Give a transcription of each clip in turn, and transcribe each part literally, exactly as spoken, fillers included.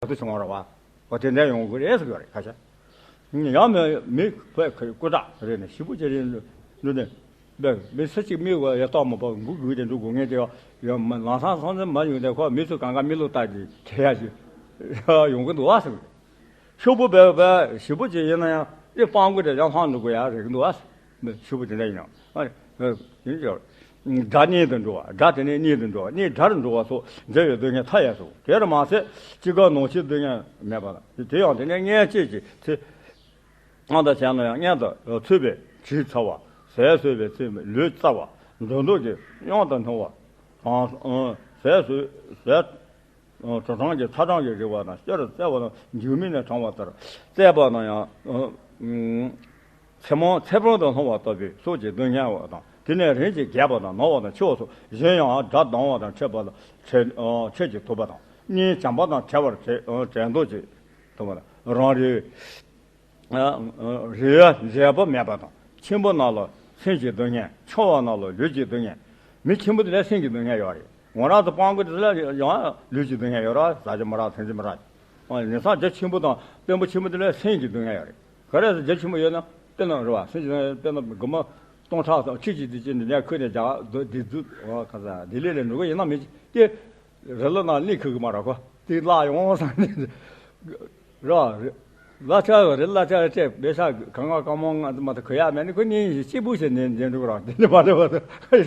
ག་ཚོད་བྱུང་བ་རེད་བ། འོ་དེ་འདྲ་ཡོང་གི་རེད་ཟེར་གི་རེད་ཁ་ཤས། ཡང་མི་མི་བས་ཁ་སྐུ་དྲག་རེད་ནས་ཞིབ་པོ་ཅིག་རེད་འདུག་ནས། མི་སུ་གཅིག་མི་བ་ཡ་ཏོག་མ་པ་འགུག་དགོས་དེ་འགྲོ་དགོས་ངེས་དེ་ཡང་ལང་ཚང་སང་ཚེ་མ་ཡོང་དེ་ཁོ་མི་ཚོ་གང་ག་མི་ལོ་ལྟ་གི་དེ་ཡ་ཞིག་ཡོང་གི་འདུག་བ་ཟེར་གི་རེད། ཤོག་བུ་བས་བས་ཞིབ་པོ་ཅིག་ཡིན་ན་ཡང་དེ་སྤང་དགོས་དེ་ཡང་ལྷང་འགྲོ་དགོས་ཡ་རེད་གི་འདུག་བ། ཤོག་བུ་དེ་འདྲ་ཡིན་ཡང་ཨ་ཡིན་ཅོག་སྒྲ་གཉིས་དུ་འགྲོ་བ། སྒྲ་དེ་ནས་གཉིས་དུ་འགྲོ་བ། གཉིས་སྒྲར་འགྲོ་བ་སོགས་འབྲེལ་བའི་སྡུག་བསྔལ་མཐའ་ཡས་སོ། དེར་མ་ཟད་ཅི་དགར་ནོར་ཕྱིར་སྡུག་བསྔལ་མེད་པ་དང་། དེ་ཡང་དེ་ནས་མངལ་སྐྱེས་ཀྱི་ཚེ། ཨང་དང་བྱས་ན་ཡང་མངལ་དུ་ཚུད་པའི་དྲི་ཚ་བ། ཟས་ཟོས་པའི་ཚེ་ལུས་ཚ་བ། འདོད་འདོད་ཀྱི་གཡང་དུ་སྣང་བ་དང་། ཟས་ཟོས་ཟས། གྲོ་གྲང་གི་ཚ་གྲང་གི་རེག་པ་དང་། སྐྱུར་བཙས་པ་དང་། འཇིགས་མེད་ནས་དྲངས་པ་ལྟར་བཙས་པ་དང་ཡང་། ཚེར་མང་ཚེར་བང་དུ་ལྷུང་བ་ལྟ་བུའི་སོགས་ཀྱི་སྡུག་བསྔལ་བ་དང་། དེ་ནས་རིམ་གྱིས་རྒས་པ་དང་ན་བ་དང་འཆི་བ་སོགས། གཞན་ཡང་སྒྲ་སྡང་བ་དང་འཕྲད་པ་ལ་འཕྲད་འཕྲད་ཀྱི་ཐུབ་པ་དང་། གཉིད་བྱམས་པ་དང་བྲལ་བར་བྲལ་བྲལ་འདོད་ཀྱི་ཐུབ་པ་དང་། རང་རེ་རེ་བ་འབྲས་བུ་མེད་པ་དང་། ཆེན་པོ་རྣམས་ལ་སེམས་ཀྱི་སྡུག་བསྔལ། ཆུང་བ་རྣམས་ལ་ལུས་ཀྱི་སྡུག་བསྔལ། མི་ཆེན་པོ་དེ་ལ་སེམས་ཀྱི་སྡུག་བསྔལ་ཡོད་རེད། ང་རང་ཚོ་སྤང་དགོས་དེ་ལ་ཡང་ལུས་ཀྱི་སྡུག་བསྔལ་ཡོད་ར། ཟ་རྒྱུ་མི་རག་འཐུང་རྒྱུ་མི་རག་ཨ་ནི་སངས་རྒྱས་ཆེན་པོ་དང་དཔོན་པོ་ཆེན་པོ་དེ་ལ་སེམས་ཀྱི་སྡུག་བསྔལ་ཡོད་རེད། ག་རེ་ཟེར་རྒྱ་ཆེན་པོ་ཡོད་ན་དཔེར་ན་རེད་བ། སེམས་ཀྱི་སྡུག་བསྔལ་དཔེར་ན་སྒོར་མོ་སྟོང་ཕྲག་ཙམ་ཁྲི་གཅིག་དེ་ཅན་འདི་ནས་ཁོས་ནས་རྒྱ་གར་འདི་འཛུལ་ག་ས་ལྡི་ལི་ལ་འགྲོ་གི་ཡིན་ན་མི་གཅིག་དེ་རི་ལི་ནང་གླིང་ཁུག་གི་མ་ར་ཁོ་དེ་བརླག་ཡོང་བསམ་ནས་རེད་བ། གླ་ཆ་རེད། གླ་ཆ་སྤྲད་པེ་ས་གང་ག་གང་མང་ང་ཚོ་མ་ཐུབ་གི་ཡ་མེད་ནི་ཁོ་གཉིས་གཅིག་པུ་ཞིག་ནས་འདྲེན་འགྲོ་གི་ར། དེ་ནི་མ་རེད་བ། ཁ་ཡ་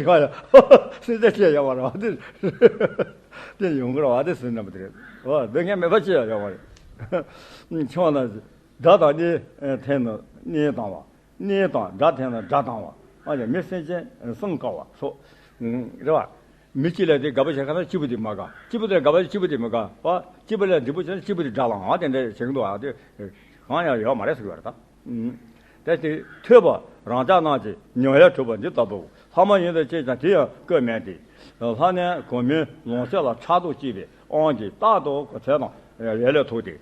སེམས་ཅན་སྐྱེ་ཡ་བ་ར་བ་དེ། དེ་ཡོང་གི་ར་བ་དེ་སུན་ནམ་དེ་རེད་བ། སྡུག་བསྔལ་མེད་པ་ཅི་ཡ་ཡོང་བ་རེད། ཆུང་ན། སྒྲ་དང་གཉིས་འཐེན་ནས་གཉིས་སྡང་བ། གཉིས་དང་སྒྲ་འཐེན་ནས་སྒྲ་སྡང་བ། ཨ་ཡ་མི་སེམས་ཅན་སྲང་དཀའ་བ་སོགས། རེད་བ། མི་གཅིག་ལ་དེ་དགའ་པོ་བྱས་ཁ་ན་གཅིག་པུ་དེ་མ་དགའ། གཅིག་པུ་དེ་དགའ་པོ་གཅིག་པུ་དེ་མི་དགའ་བ། གཅིག་པུ་ལ་འགྲིག་པོ་བྱས་ན་གཅིག་པུ་དེ་དགྲ་ལ་ཨ་དེ་འདྲ་བྱེད་ཀྱི་འདུག་ཨ་དེ་གང་ཡང་ཡོད་མ་རེད་ཟེར་གྱི་ཡོད་རེད་ད། དེ་དེ་ཐོས་པ་རང་ཅག་རྣམས་ཀྱིས་མྱོང་ཡང་གྲུབ་པ་འདི་ལྟ་བུ་ལྷ་མོ་ཡིན་དུ་བྱས་ཀྱང་དེ་ཡང་སྐབས་མེད་དེ། ལྷ་ནི་གོང་མའི་ལོངས་སྤྱོད་ལ་ཕྲག་དོག་སྐྱེས་པའི་དབང་གིས་རྟག་ཏུ་གོ་ཚད་དང་ཡ་ལས་ཐུག་སྟེ།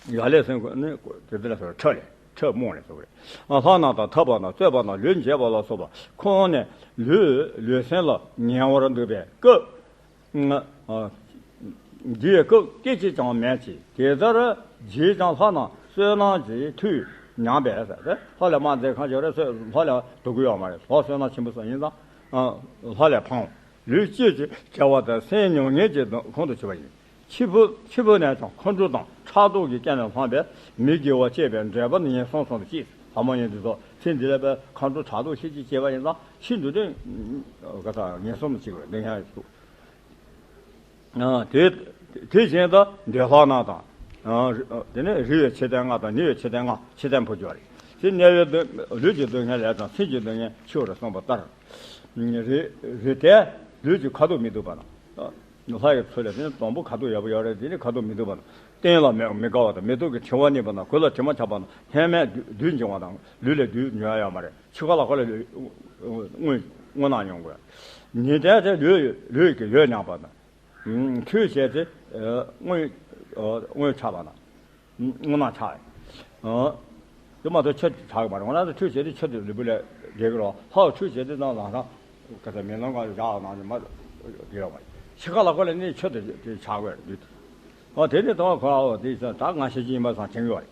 ཡ་ལས་སེམས་ནི་དེ་ལ་ཁྲ་ལས་ཁྲ་རྨོངས་ལས་སོགས་རེད། ལྷ་རྣམས་དང་འཐབ་པ་དང་རྩོད་པ་དང་ལུས་འབྱེད་པ་ལ་སོགས་པ་ཁོང་ནས་ལུས་ལུས་སེམས་ལ་ཉེ་བར་འདུག་པའི་སྐབས། འདིའི་སྐབས་སྐད་ཅིག་ཀྱང་མེད་ཅིང་། དེ་ལྟར་བགྱིས་ཀྱང་ལྷ་རྣམས་བསོད་ནམས་ཀྱི་མཐུས་ཉམས་པས་ཟེར་ཏེ། ལྷ་ལས་མར་འཛེག་ཁ་ཅིག་རེད་ཟེར། ལྷ་ལས་སྡུག་གི་ཡོད་མ་རེད། ལྷ་བསོད་ནམས་ཆེན་པོ་ཟེར་ཡིན་ཙང་ལྷ་ལས་ཕམ། ལུས་སྐྱེས་ཀྱི་བྱ་བ་དང་སེམས་མྱོང་ངེས་ཀྱི་ཁོང་དུ་ཆུད་པ་ཡིན། འཆི་འཕོ་འཆི་འཕོ་ནས་ཀྱང་ཁོང་ཁྲོ་དང་ཕྲག་དོག་གི་རྐྱེན་ལས་བསླངས་པས་མི་དགེ་བ་སྐྱེས་པའི་འབྲས་བུ་ནི་ངན་སོང་གསུམ་དུ་སྐྱེས། ལྷ་མོ་ཡིན་དུས་ཚོད་ཚེ་འདི་ལ་བས་ཁོང་ཁྲོ་ཕྲག་དོག་ཤེས་ཀྱི་སྐྱེས་པ་ཡིན་ཙང་ཤི་འདུག་དེ་ག་ས་ངན་སོང་དུ་སྐྱེ་བའི་སྡུག་བསྔལ་ཞུགས། དེ་དེ་བཞིན་དུ་འདོད་ལྷ་རྣམས་དང་། དེ་ནས་རིག་པའི་མཆོད་རྟེན་ལྔ་དང་ནུས་པའི་མཆོད་རྟེན་ལྔ་མཆོད་རྟེན་ཕུལ་རྒྱུ་རེད། དེ་དམྱལ་བའི་སྡུག་ལུས་ཀྱི་སྡུག་བསྔལ་ལས་ཀྱང་སེམས་ཀྱི་སྡུག་བསྔལ་ཆེ་བར་གསུངས་པ་ལྟར། རིག་རིག་སྟེ་ལུས་ཀྱི་ཁ་དོག་མི་སྡུག་པ་དང་། ལྷ་ཡི་ཚུལ་ལས་དེ་ནི་དང་པོ་ཁ་དོག་ཡག་པོ་ཡོད་རེད། དེ་ནི་ཁ་དོག་མི་སྡུག་པ་དང་། སྟན་ལ་མི་མི་དགའ་བ་དང་། མེ་ཏོག་གི་དྲི་མ་གནས་པ་དང་། གོས་ལ་དྲི་མ་ཆགས་པ་དང་། ལྷད་མེད་རྡུལ་འབྱིན་པ་དང་། ལུས་ལས་རྡུལ་ཉོ་ཡ་ཡོད་མ་རེད། ཕྱི་ཁ་ལ་ཁ་ལ་རྔུལ་རྔུལ་ནག་ཡོང་དགོས། ཉིན་དེ་དེ་ལུས་ལུས་ཀྱི་ཡོད་ཉམས་པ་དང་། ཁྲུས་བྱས་ཏེ་རྔུལ་རྔུལ་ཆགས་པ་དང་། རྔུལ་ནག་ཆགས། དེ་མ་གཏོགས་ཆུ་ཆགས་ཀྱི་མ་རེད། ང་རང་ཚོ་ཁྲུས་བྱས་ཏེ་ཆུ་དེ་ལུས་པོ་ལས་རྒྱལ་གྱི་རོ། ལྷག་ཁྲུས་བྱས་ཏེ་ནང་ལངས་ས་ག་ཚ་མེ་ལོང་ག་བཞག་ནང་ནས་མ་དེ་ཡོད་པ་ཕྱི་ཁ་ལ་ཁོ་ལ་ནི་ཆུ་དེ་དེ་ཆགས་དགོས་རེད། དེ་དེ་ནི་དང་ཁོ་ཨོ་དེ་ད་ང་ཤེས་ཀྱི་ཡིན་པ་སང་བྱེད་ཀྱི་ཡོད་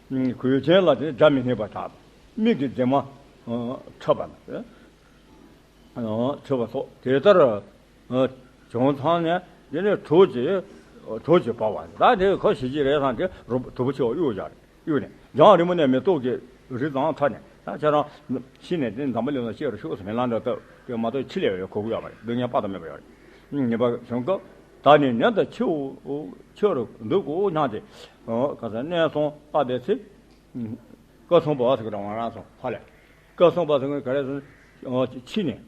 རེད། གོས་ཆེན་ལ་དེ་སྒྲ་མི་སྙན་པ་དྲག་མིག་གི་མཛེས་མ་འཁྲབ་པ་ན། འཁྲུལ་བ་སོགས་དེ་ལྟར་བྱུང་ཚང་ནས། དེ་ནས་གྲོགས་ཀྱིས་གྲོགས་ཀྱིས་འབག་པ་ད་དེ་ཁོ་ཞིག་ཅིག་རེད་བསམ་སྟེ་རུ་དུ་བུ་ཆེ་བ་གཡུག་བཞག་རེད། གཡུག་ནས་རྒྱང་རིང་པོ་ནས་མེ་ཏོག་གི་རི་གཙང་མཐའ་ནས། ད་ཁྱེད་རང་ཤི་ནས་དེ་འཛམ་བུ་གླིང་ལ་སྐྱེ་རུ་ཤོག་ཟེར་མེ་ལང་འདྲ་བཏབ་དེ་མ་གཏོགས་ཕྱི་ལས་ཡོད་གོ་གི་ཡོད་མ་རེད། སྡུག་བསྔལ་དཔག་ཏུ་མེད་པ་ཡོད་རེད། ངེས་པ་བྱུང་སྐབས་ད་ནི་ནན་དུ་འཆི་འཆི་རུ་འདུག་གོ་སྙམ་སྟེ། ག་ས་གནས་སོང་བཏབ་པའི་ཚེ། སྐུ་གསུམ་པོ་ཟེར་གི་རེད། ང་རང་ཚོ་ཧ་ལས། སྐུ་གསུམ་པོ་ཟེར་གི་ག་རེ་ཟེར། ཕྱི་ནས་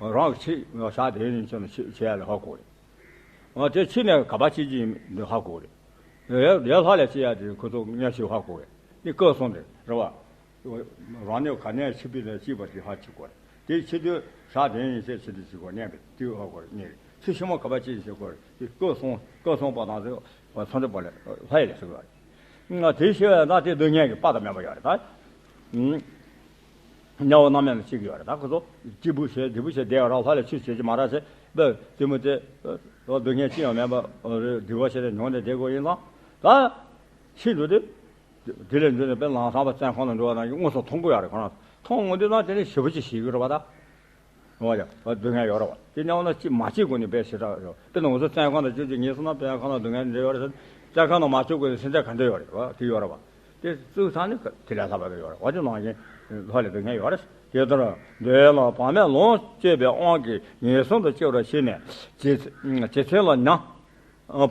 རང་གི་ཕྱི་ཞག་དེ་ནས་ཕྱི་ནས་ཕྱི་ཕྱི་ཡ་ལ་ཧ་གོ་རེད། དེ་ཕྱི་ནས་ག་པར་ཕྱིན་གྱི་ཡིན་འདི་ཧ་གོ་རེད། ཡ་ཡ་ཧ་ལས་ཕྱི་ཡ་དེ་ཁོ་ཚོ་ཉ་ཕྱི་ཧ་གོ་རེད། དེ་སྐུ་གསུམ་དེ་རེད་བ། རང་ཉིད་ག་ནས་ཕྱི་པའི་ལས་ཕྱི་པ་དེ་ཧ་ཕྱི་གོ་རེད། དེ་ཕྱི་དུས་ཞག་དེ་ནས་ཕྱི་ཕྱི་དུས་ཕྱི་གོ་གནས་པའི་དེ་ཧ་གོ་རེད། གཉིས་རེད། ཚེ་ཕྱི་མ་ག་པར་ཕྱིན་ཕྱི་གོ་རེད། དེ་སྐུ་གསུམ་སྐུ་གསུམ་པ་དང་ཚེ་བ་ཚོ་འདྲ་པ་ལས་ལྷ་ཡི་ལས་ཟེར་གི་རེད། ང་དེ་ཤེས་པ་ན་དེ་སྡུག་བསྔལ་གྱི་དཔག་ཏུ་མེད་པ་ཡོད་རེད་ད། དམྱལ་བ་རྣམ་གཡེང་ལ་སྐྱེ་གི་ཡོད་རེད་ད། ཁོ་ཚོ་སྐྱིད་པོ་བྱས་སྡུག་པོ་བྱས་བསྡད་ཡོད་ར། ལྷ་ལ་ཆོས་བྱེད་ཀྱི་མ་ར་བྱས་པས་དེ་མོ་དེ། རོ་སྡུག་བསྔལ་ཅི་ཡང་མེད་པ་རེད། སྡིག་པ་ཞེ་དྲག་མྱོང་ནས་བསྡད་དགོས་ཡིན་ཙང་། ད་ཤི་འགྲོ་དུས། དེ་ལས་འདི་ནས་དཔེ་ལམ་སང་པ་བཙོན་ཁང་དུ་འགྲོ་བ་ནང་བཞིན་དངོས་སུ་མཐོང་གི་ཡོད་རེད། ཁོ་རང་མཐོང་ངོ་དུས་ན་དེ་ནས་ཞེ་པོ་ཅིག་ཤི་གི་རེད་པ་ད། འོ་ཡ། སྡུག་བསྔལ་ཡོད་རེད་པ། དེ་ནས་འོ་ན་ཅི་མ་སྐྱེས་གོང་ནས་དཔེ་ཞེ་དྲག་ཡོད། དཔེར་ན་ང་ཚོ་བཙོན་ཁང་དུ་བཅུག་རྗེས་ངེས་སོང་ན་བཙོན་ཁང་ལ་སྡུག་བསྔལ་འདྲ་ཡོད་རེད་ཟེར། བཙོན་ཁང་དུ་མ་བཅུག་གོང་ནས་སེམས་ཅན་ག་འདྲ་ཡོད་རེད་པ། དེ་ཡོད་རེད་པ། དེ་བཙུགས་ས་ནི་དེ་ལས་ལྷག་པ་དེ་ཡོད་རེད། འོ་དེ་ནང་བཞིན་ལྷ་ལ་སྡུག་བསྔལ་ཡོད་རེད། དེ་ལྟར་འདོད་ལ་བག་མེད་ལོངས་སྤྱོད་པའི་དབང་གིས་ངན་སོང་དུ་སྐྱེ་བར་ཤེས་ནས་ཇེ་ཇེ་ཚིམ་ལ་ཉ་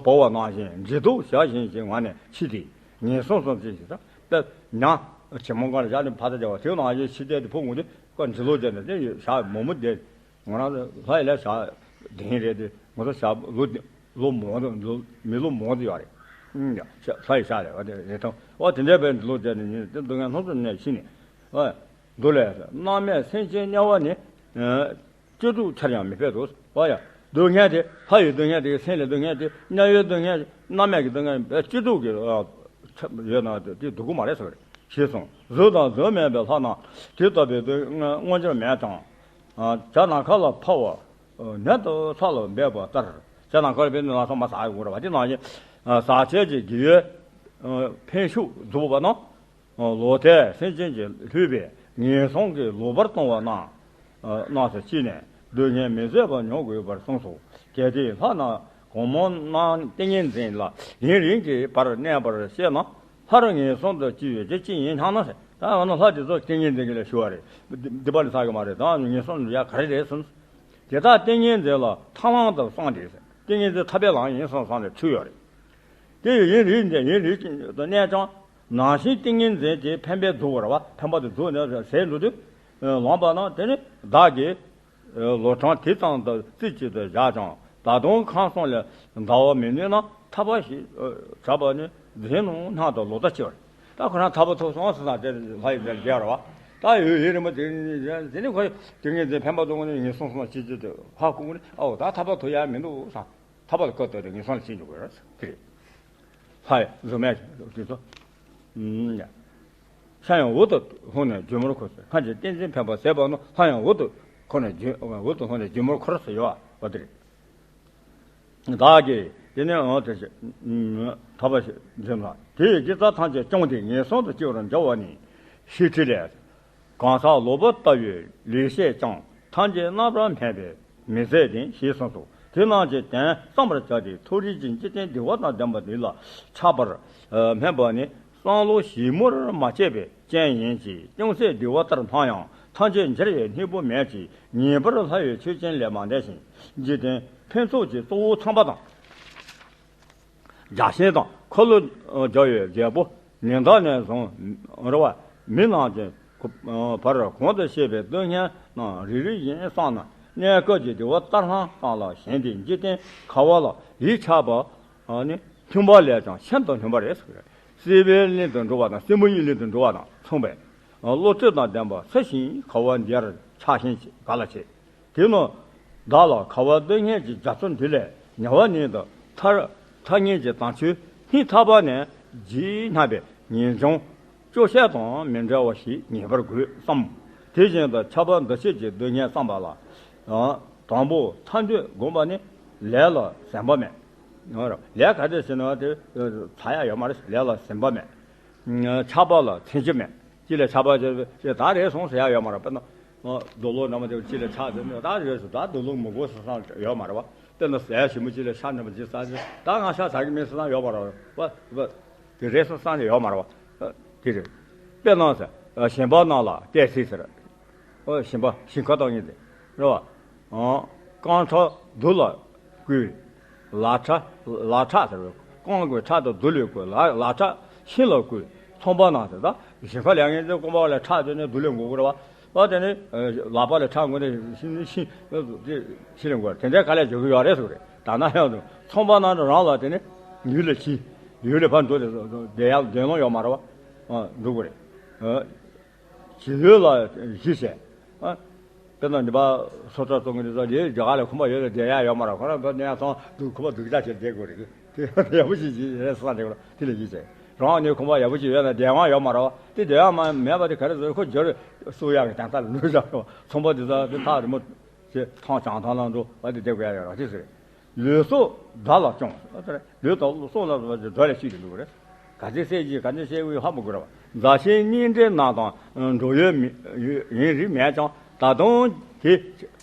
བོར་བ་ནང་བཞིན་འཇིགས་སྡུག་བྱ་བཞིན་གྱི་ངང་ནས་འཆི་སྟེ་ངན་སོང་གསུམ་ཅན་ཞིག་དང་། དཔེ་ཉ་ཇེ་མང་སྒང་ལ་བཞག་ནས་ཕར་ཚུར་བྱ་བ་དེའི་ནང་བཞིན་འཆི་ལྟས་དེ་ཕུང་ངུ་དེ་ཀ་འཇིགས་ལོག་བྱས་ནས་དེ་ཞག་མང་པོ་བསྡད། ང་རང་ལྷ་ཡི་ལས་ཞག་བདུན་རེད་དེ་ང་ཚོ་ཞག་ལོ་ལོ་མང་དུ་ལོ་མི་ལོ་མང་དུ་ཡོད་རེད། ཨུམ་ཡ་ལྷ་ཡི་ཞག་ལས་བ་དེ་རེད་དང་། བ་དེ་འདྲའི་བས་འཇིགས་ལོག་བྱས་ནས་ཉིན་དེ་སྡུག་བསྔལ་སྣ་ཚོགས་ནས་ཤི་ནས། བ་འདུག་ལས་སྣང་མེད་སེམས་ཅན་དམྱལ་བ་ནི། བཅུ་དྲུག་ཆར་ཡང་མི་ཕེབས་སོ། བ་ཡ། སྡུག་བསྔལ་དེ་ལྷ་ཡི་སྡུག་བསྔལ་དེ་སེམས་ལ་སྡུག་བསྔལ་དེ་དམྱལ་བའི་སྡུག་བསྔལ་སྣང་མེད་ཀྱི་སྡུག་བསྔལ་བཅུ་དྲུག་གི་ཡོད་ན་དེ་སྡུག་གུ་མ་རེད་ཟེར་བ་རེད། ཞེས་གསུངས། གཟུགས་དང་གཟུགས་མེད་པའི་ལྷ་རྣམས་དེ་ལྟ་བུའི་སྡུག་བསྔལ་མངོན་གྱུར་མེད་ཀྱང་། བྱ་ནམ་མཁའ་ལ་འཕུར་བ་ནད་དུ་ས་ལ་འབེབས་པ་ལྟར། བྱ་ནམ་མཁའ་ལ་འབེབས་ནས་ལམ་སང་མར་ཟག་ཡོང་གི་རེད་བ། དེ་ནང་བཞིན་ཟག་བཅས་ཀྱི་རྒྱུ་ཡོད་འཕེན་ཤུགས་རྫོགས་པ་ན། ལོག་ལྟས་སེམས་ཅན་གྱིས་བསླུས་པའི་ངན་སོང་གི་ལོག་པར་ལྟུང་བ་རྣམས་རྣམས་སུ་སྐྱེས་ནས་སྡུག་བསྔལ་མི་བཟད་པ་མྱོང་དགོས་པར་གསུངས་སོ། གལ་ཏེ་ལྷ་རྣམས་གང་མང་རྣམས་ཏིང་ངེ་འཛིན་ལ་ཡུན་རིང་གི་བར་གནས་པར་ཤེས་ན་སླར་ངན་སོང་དུ་སྐྱེ་བའི་རྒྱུ་ཅི་ཡིན་སྙམ་ན་ཟེར། ད་འོ་ན་ལྷ་དེ་ཚོ་ཏིང་ངེ་འཛིན་གྱི་ལས་ཞུ་བ་རེད། སྡིག་པ་ནི་བསགས་ཀྱི་མ་རེད། ད་ངན་སོང་ཡ་ག་རེ་རེད་གསུངས། དེ་དག་ཏིང་ངེ་འཛིན་ལ་ཐར་ལམ་དུ་སོང་སྟེ་ཟེར། ཏིང་ངེ་འཛིན་ཐར་པའི་ལམ་ཡིན་བསམ་བསམ་ནས་ཚུད་ཡོད་རེད། དེ་ཡི་ཡུན་རིང་ནས་ཡུན་རིང་དུ་གནས་ཀྱང་ནང་བཞིན་ཏིང་ངེ་འཛིན་དེ་འཕེན་པས་རྫོགས་པ་རེད་བ། འཕེན་པ་དེ་རྫོགས་ནས་ཟད་འགྲོ་དུས་ལངས་པ་ན་དེ་ནི་བདག་གིས་ལོ་གྲངས་དེ་ཙམ་དུ་རྩེ་གཅིག་ཏུ་བཞག་ཀྱང་ད་དུང་ཁམས་གསུམ་ལས་འདའ་བར་མི་ནུས་ན་ཐར་པ་ཞེས་བྱ་བ་ནི་འཛིན་རྣམ་སྣང་དུ་ལོག་ལྟ་སྐྱེ་བ་རེད། ད་ཁོ་རང་ཐར་པ་ཐོབ་སོང་ཟེར་ན་དེ་ལྷ་ཡི་རྗེས་རེད་བ། ད་ཡུན་ཡུན་རིང་པོ་དེ་དེ་ནི་ཁོ་ཏིང་ངེ་འཛིན་འཕེན་པ་རྫོགས་ནས་ངན་སོང་གསུམ་ལ་སྐྱེ་རྒྱུ་དེ་ཧ་གོ་གི་ནི། ཨོ་ད་ཐར་པ་ཐོབ་ཡ་མི་འདུག་བསམ། ཐར་པ་ལ་བཀོད་དོ་དེ་ངན་སོང་ལ་སྐྱེ་འགྱོ་དགོས་རེད་དེ་རེད། ལྷ་ཡི་གཟུགས་མེད་དེ་ཚོ། ཨུམ་ཡ། ལྷ་ཡང་འོག་ཏུ་ལྷུང་ནས་སྒྱུ་མར་འཁོར་ཟེར། ལྷ་ཡི་ཏིང་འཛིན་འཕེན་པ་ཟད་པ་ན་ལྷ་ཡང་འོག་ཏུ་འཁོར་ནས་སྒྱུ་འོག་ཏུ་ལྷུང་ནས་སྒྱུ་མར་འཁོར་ཟེར་ཡོད་པ་དེ་རེད། བདག་གིས་དེ་ནས་འོང་དེ་ཐར་པ་འཛིན་ལ་དེ་ཡི་དགེ་རྩ་ཐམས་ཅད་བསྐྱངས་ཏེ་ངན་སོང་དུ་སྐྱེ་བར་འགྱུར་བ་ནི་ཤེས་ཁྲིད་ལས། གང་ཟག་ལོག་པར་ལྟ་བའི་ལེགས་བཤད་ཀྱང་ཐམས་ཅད་རྣམ་པར་སྨིན་པས་མི་ཟད་དེ་ཞེས་གསུངས་སོ། དེ་རྣམས་ཀྱི་དོན་བསམ་པར་བྱ་སྟེ་མཐོ་རིས་ཀྱི་འཇིག་རྟེན་བདེ་བ་དང་ལྡན་པ་འདི་ལ་ཆགས་པར་སྨོན་པ་ནི་བསམ་བློ་ཞིབ་མོར་མ་དཔྱད་པའི་རྐྱེན་ཡིན་གྱི། ཅུང་ཟད་བདེ་བ་ལྟར་སྣང་ཡང་ཐམས་ཅད་འབྱེར་བའི་སྙིང་པོ་མེད་ཀྱི། ངེས་པར་ལྷ་ཡི་ཆོས་ཅན་ལས་མ་འདས་ཤིང་། འཇིག་རྟེན་ཕུན་ཚོགས་ཀྱི་གཙོ་བོ་ཚངས་པ་དང་། བརྒྱ་བྱིན་དང་འཁོར་ལོ་རྒྱལ་བའི་རྒྱལ་པོ་ཉི་ཟླ་ནས་བཟུང་རེ་བ་མི་རྣམས་ཀྱི་བར་གོང་དུ་བཤད་པའི་སྡུག་བསྔལ་རྣམས་རེ་རེ་བཞིན་བསམས་ན་གནས་སྐབས་ཀྱི་བདེ་བ་ལྟར་སྣང་ཙམ་ལ་ཞེན་ཏེ་འཇིག་རྟེན་ཁ་བ་ལ་ཡིད་ཆགས་པ་ནི་མཐུན་པ་ལས་ཀྱང་ཤིན་ཏུ་སྙོམས་པ་རེད་ཟེར། སྲིད་པའི་གླིང་དུ་འགྲོ་བ་དང་སྲིན་མོ་ཡི་གླིང་དུ་འགྲོ་བ་དང་མཚུངས་པས། བློ་གྲོས་དང་ལྡན་པ་ཚུལ་བཞིན་ཁ་བ་འདིར་ཆགས་ཞེན་ག་ལ་བྱེད། དེ་ནི་བདག་ལ་ཁ་བ་སྡུག་བསྔལ་གྱི་རྒྱ་མཚོ་འདི་ལས་ཉེ་བ་ཉིད་དུ་ཐར་ཐར་ངེས་ཀྱི་དམ་ཆོས་སྙིང་ཐག་པ་ནས་རྗེས་བསྙེགས་པའི་ངེས་འབྱུང་སྐྱོ་ཤས་དང་མི་འབྲལ་བ་ཞིག་ངེས་པར་དགོས་བསམ། དེ་བཞིན་དུ་ཁྱབ་པ་འདུ་བྱེད་ཀྱི་སྡུག་བསྔལ་བསམ་པ་ལ། དང་པོ་ཐར་འདོད་སྒོམ་པ་ནི་ལས་ལ་ཟིན་པ་མེད། ལས་ག་དེ་བྱས་ན་དེ་ཚར་ཡ་ཡོད་མ་རེད། ལས་ལ་ཟིན་པ་མེད། ཆགས་པ་ལ་ཚིམ་རྒྱུ་མེད། གཅིག་ལ་ཆགས་པ་ཅིག་ད་རེད་སོང་ཟེར་ཡ་ཡོད་མ་རེད། དཔེར་ན་རྡོ་ལོག་འདྲ་མོ་དེ་གཅིག་ལ་ཆགས་ཟེར་ནས་ད་རེད་སོང་ད་རྡོ་ལོག་མི་དགོས་ཟེར་ས་ཡོད་མ་རེད་བ། དཔེར་ན་ཟས་ཞིམ་པོ་གཅིག་ལ་ཤ་འདྲ་མོ་གཅིག་ཟ་ཟེར་ད་ང་ཤ་ཟ་གི་མིན་ཟེར་ས་ཡོད་མ་རེད་བ། བ་དེ་རེད་སོང་ས་ནས་ཡོད་མ་རེད་བ། དེ་རེད། དཔེར་ན་ཟེར་ཞིང་པ་རྣམས་ལ་གཏད་སྲིད་ཟེར། ཞིང་པ་ཞིང་ཁ་བཏང་མཁན་དེ་རེད་བ། རྐང་ཁྲ་རྡོ་ལ་བརྐོས། ལག་ཁྲ་ལག་ཁྲ་ཟེར་བས་རྐང་གི་ཁྲ་དང་རྡོ་ལ་བརྐོས། ལག་ལག་ཁྲ་ཤིང་ལ་བརྐོས། ཚོང་པ་ནང་དེ་དག་ཞིང་ཁ་ལས་ངན་དེ་རྐང་པ་ལ་ཁྲ་དེ་ནས་རྡོ་ལ་འགོ་དགོས་རེད་བ། བ་དེ་ནས་ལག་པ་ལ་ཁྲ་འགོ་ནས་ཤིང་ཤིང་དེ་ཤིང་ལ་འགོ་དེ་འདྲའི་དཀའ་ལས་རྒྱག་གི་ཡོད་རེད་ཟེར་གི་རེད། ད་ན་ཡང་དུ་ཚོང་པ་ནང་དུ་རང་ལ་དེ་ནས་ཡུལ་ལ་ཕྱིན་ཡུལ་ལ་ཕར་འགྲོ་དེ་བསྡད་ཡག་བསྡད་ལོང་ཡོད་མ་རེད་བ། འགྲོ་དགོས་རེད། བྱིས་པ་ལ་གཞི་བྱས། ཨ། དཔེར་ན་འདི་པ་སོ་ཐར་བཙོང་གི་འདི་ཚོ་ལས་རྒྱ་གར་ལ་ཁང་པ་ཡོད་ལ་བསྡད་ཡ་ཡོད་མ་རེད། ཁོ་རང་ཚོ་གནས་ཚང་འདུག་ཁང་པ་སྡུག་ཅག་བྱས་བསྡད་དགོས་རེད། དེ་ཡག་པོ་ཞིག་ཞིག་རེད་བསམ་བསྡད་དགོས་རེད། དེ་ལ་གཞི་བྱས། རང་ནས་ཁང་པ་ཡག་པོ་ཞིག་ཡོད་ལ་བསྡད་དབང་ཡོད་མ་རེད་བ། དེ་བསྡད་དབང་མ་མེད་པ་དེ་ག་རེ་བཟོ་ཁོ་རྒྱུ་རེད་གསོ་ཡག་གི་དང་ཐག་ལ་ལུས་བཞག་རེད་བ། ཚོང་པ་འདི་ཚོ་དེ་ཐག་རིང་མོ་ཞེས་ཐང་བྱང་ཐང་ལ་འགྲོ་བ་དེ་བསྡད་དགོས་ཡ་ཡོད་རེད་དེ་ཟེར། ལུས་སྲོག་དགྲ་ལ་སྐྱོང་། ལུས་དང་སྲོག་ལ་སོགས་པ་དགྲ་ལ་སྐྱོང་གི་འདུག་རེད། ག་ཚད་བསད་ཀྱི་ག་ཚད་བསད་དགོས་ཧ་མི་གོ་ར་བ། མཛའ་བཤེས་གཉེན་འབྲེལ་རྣམས་དང་འགྲོགས་ཡོད་མི་ཡུན་རིང་མེད་ཀྱང་ད་དུང་དེ་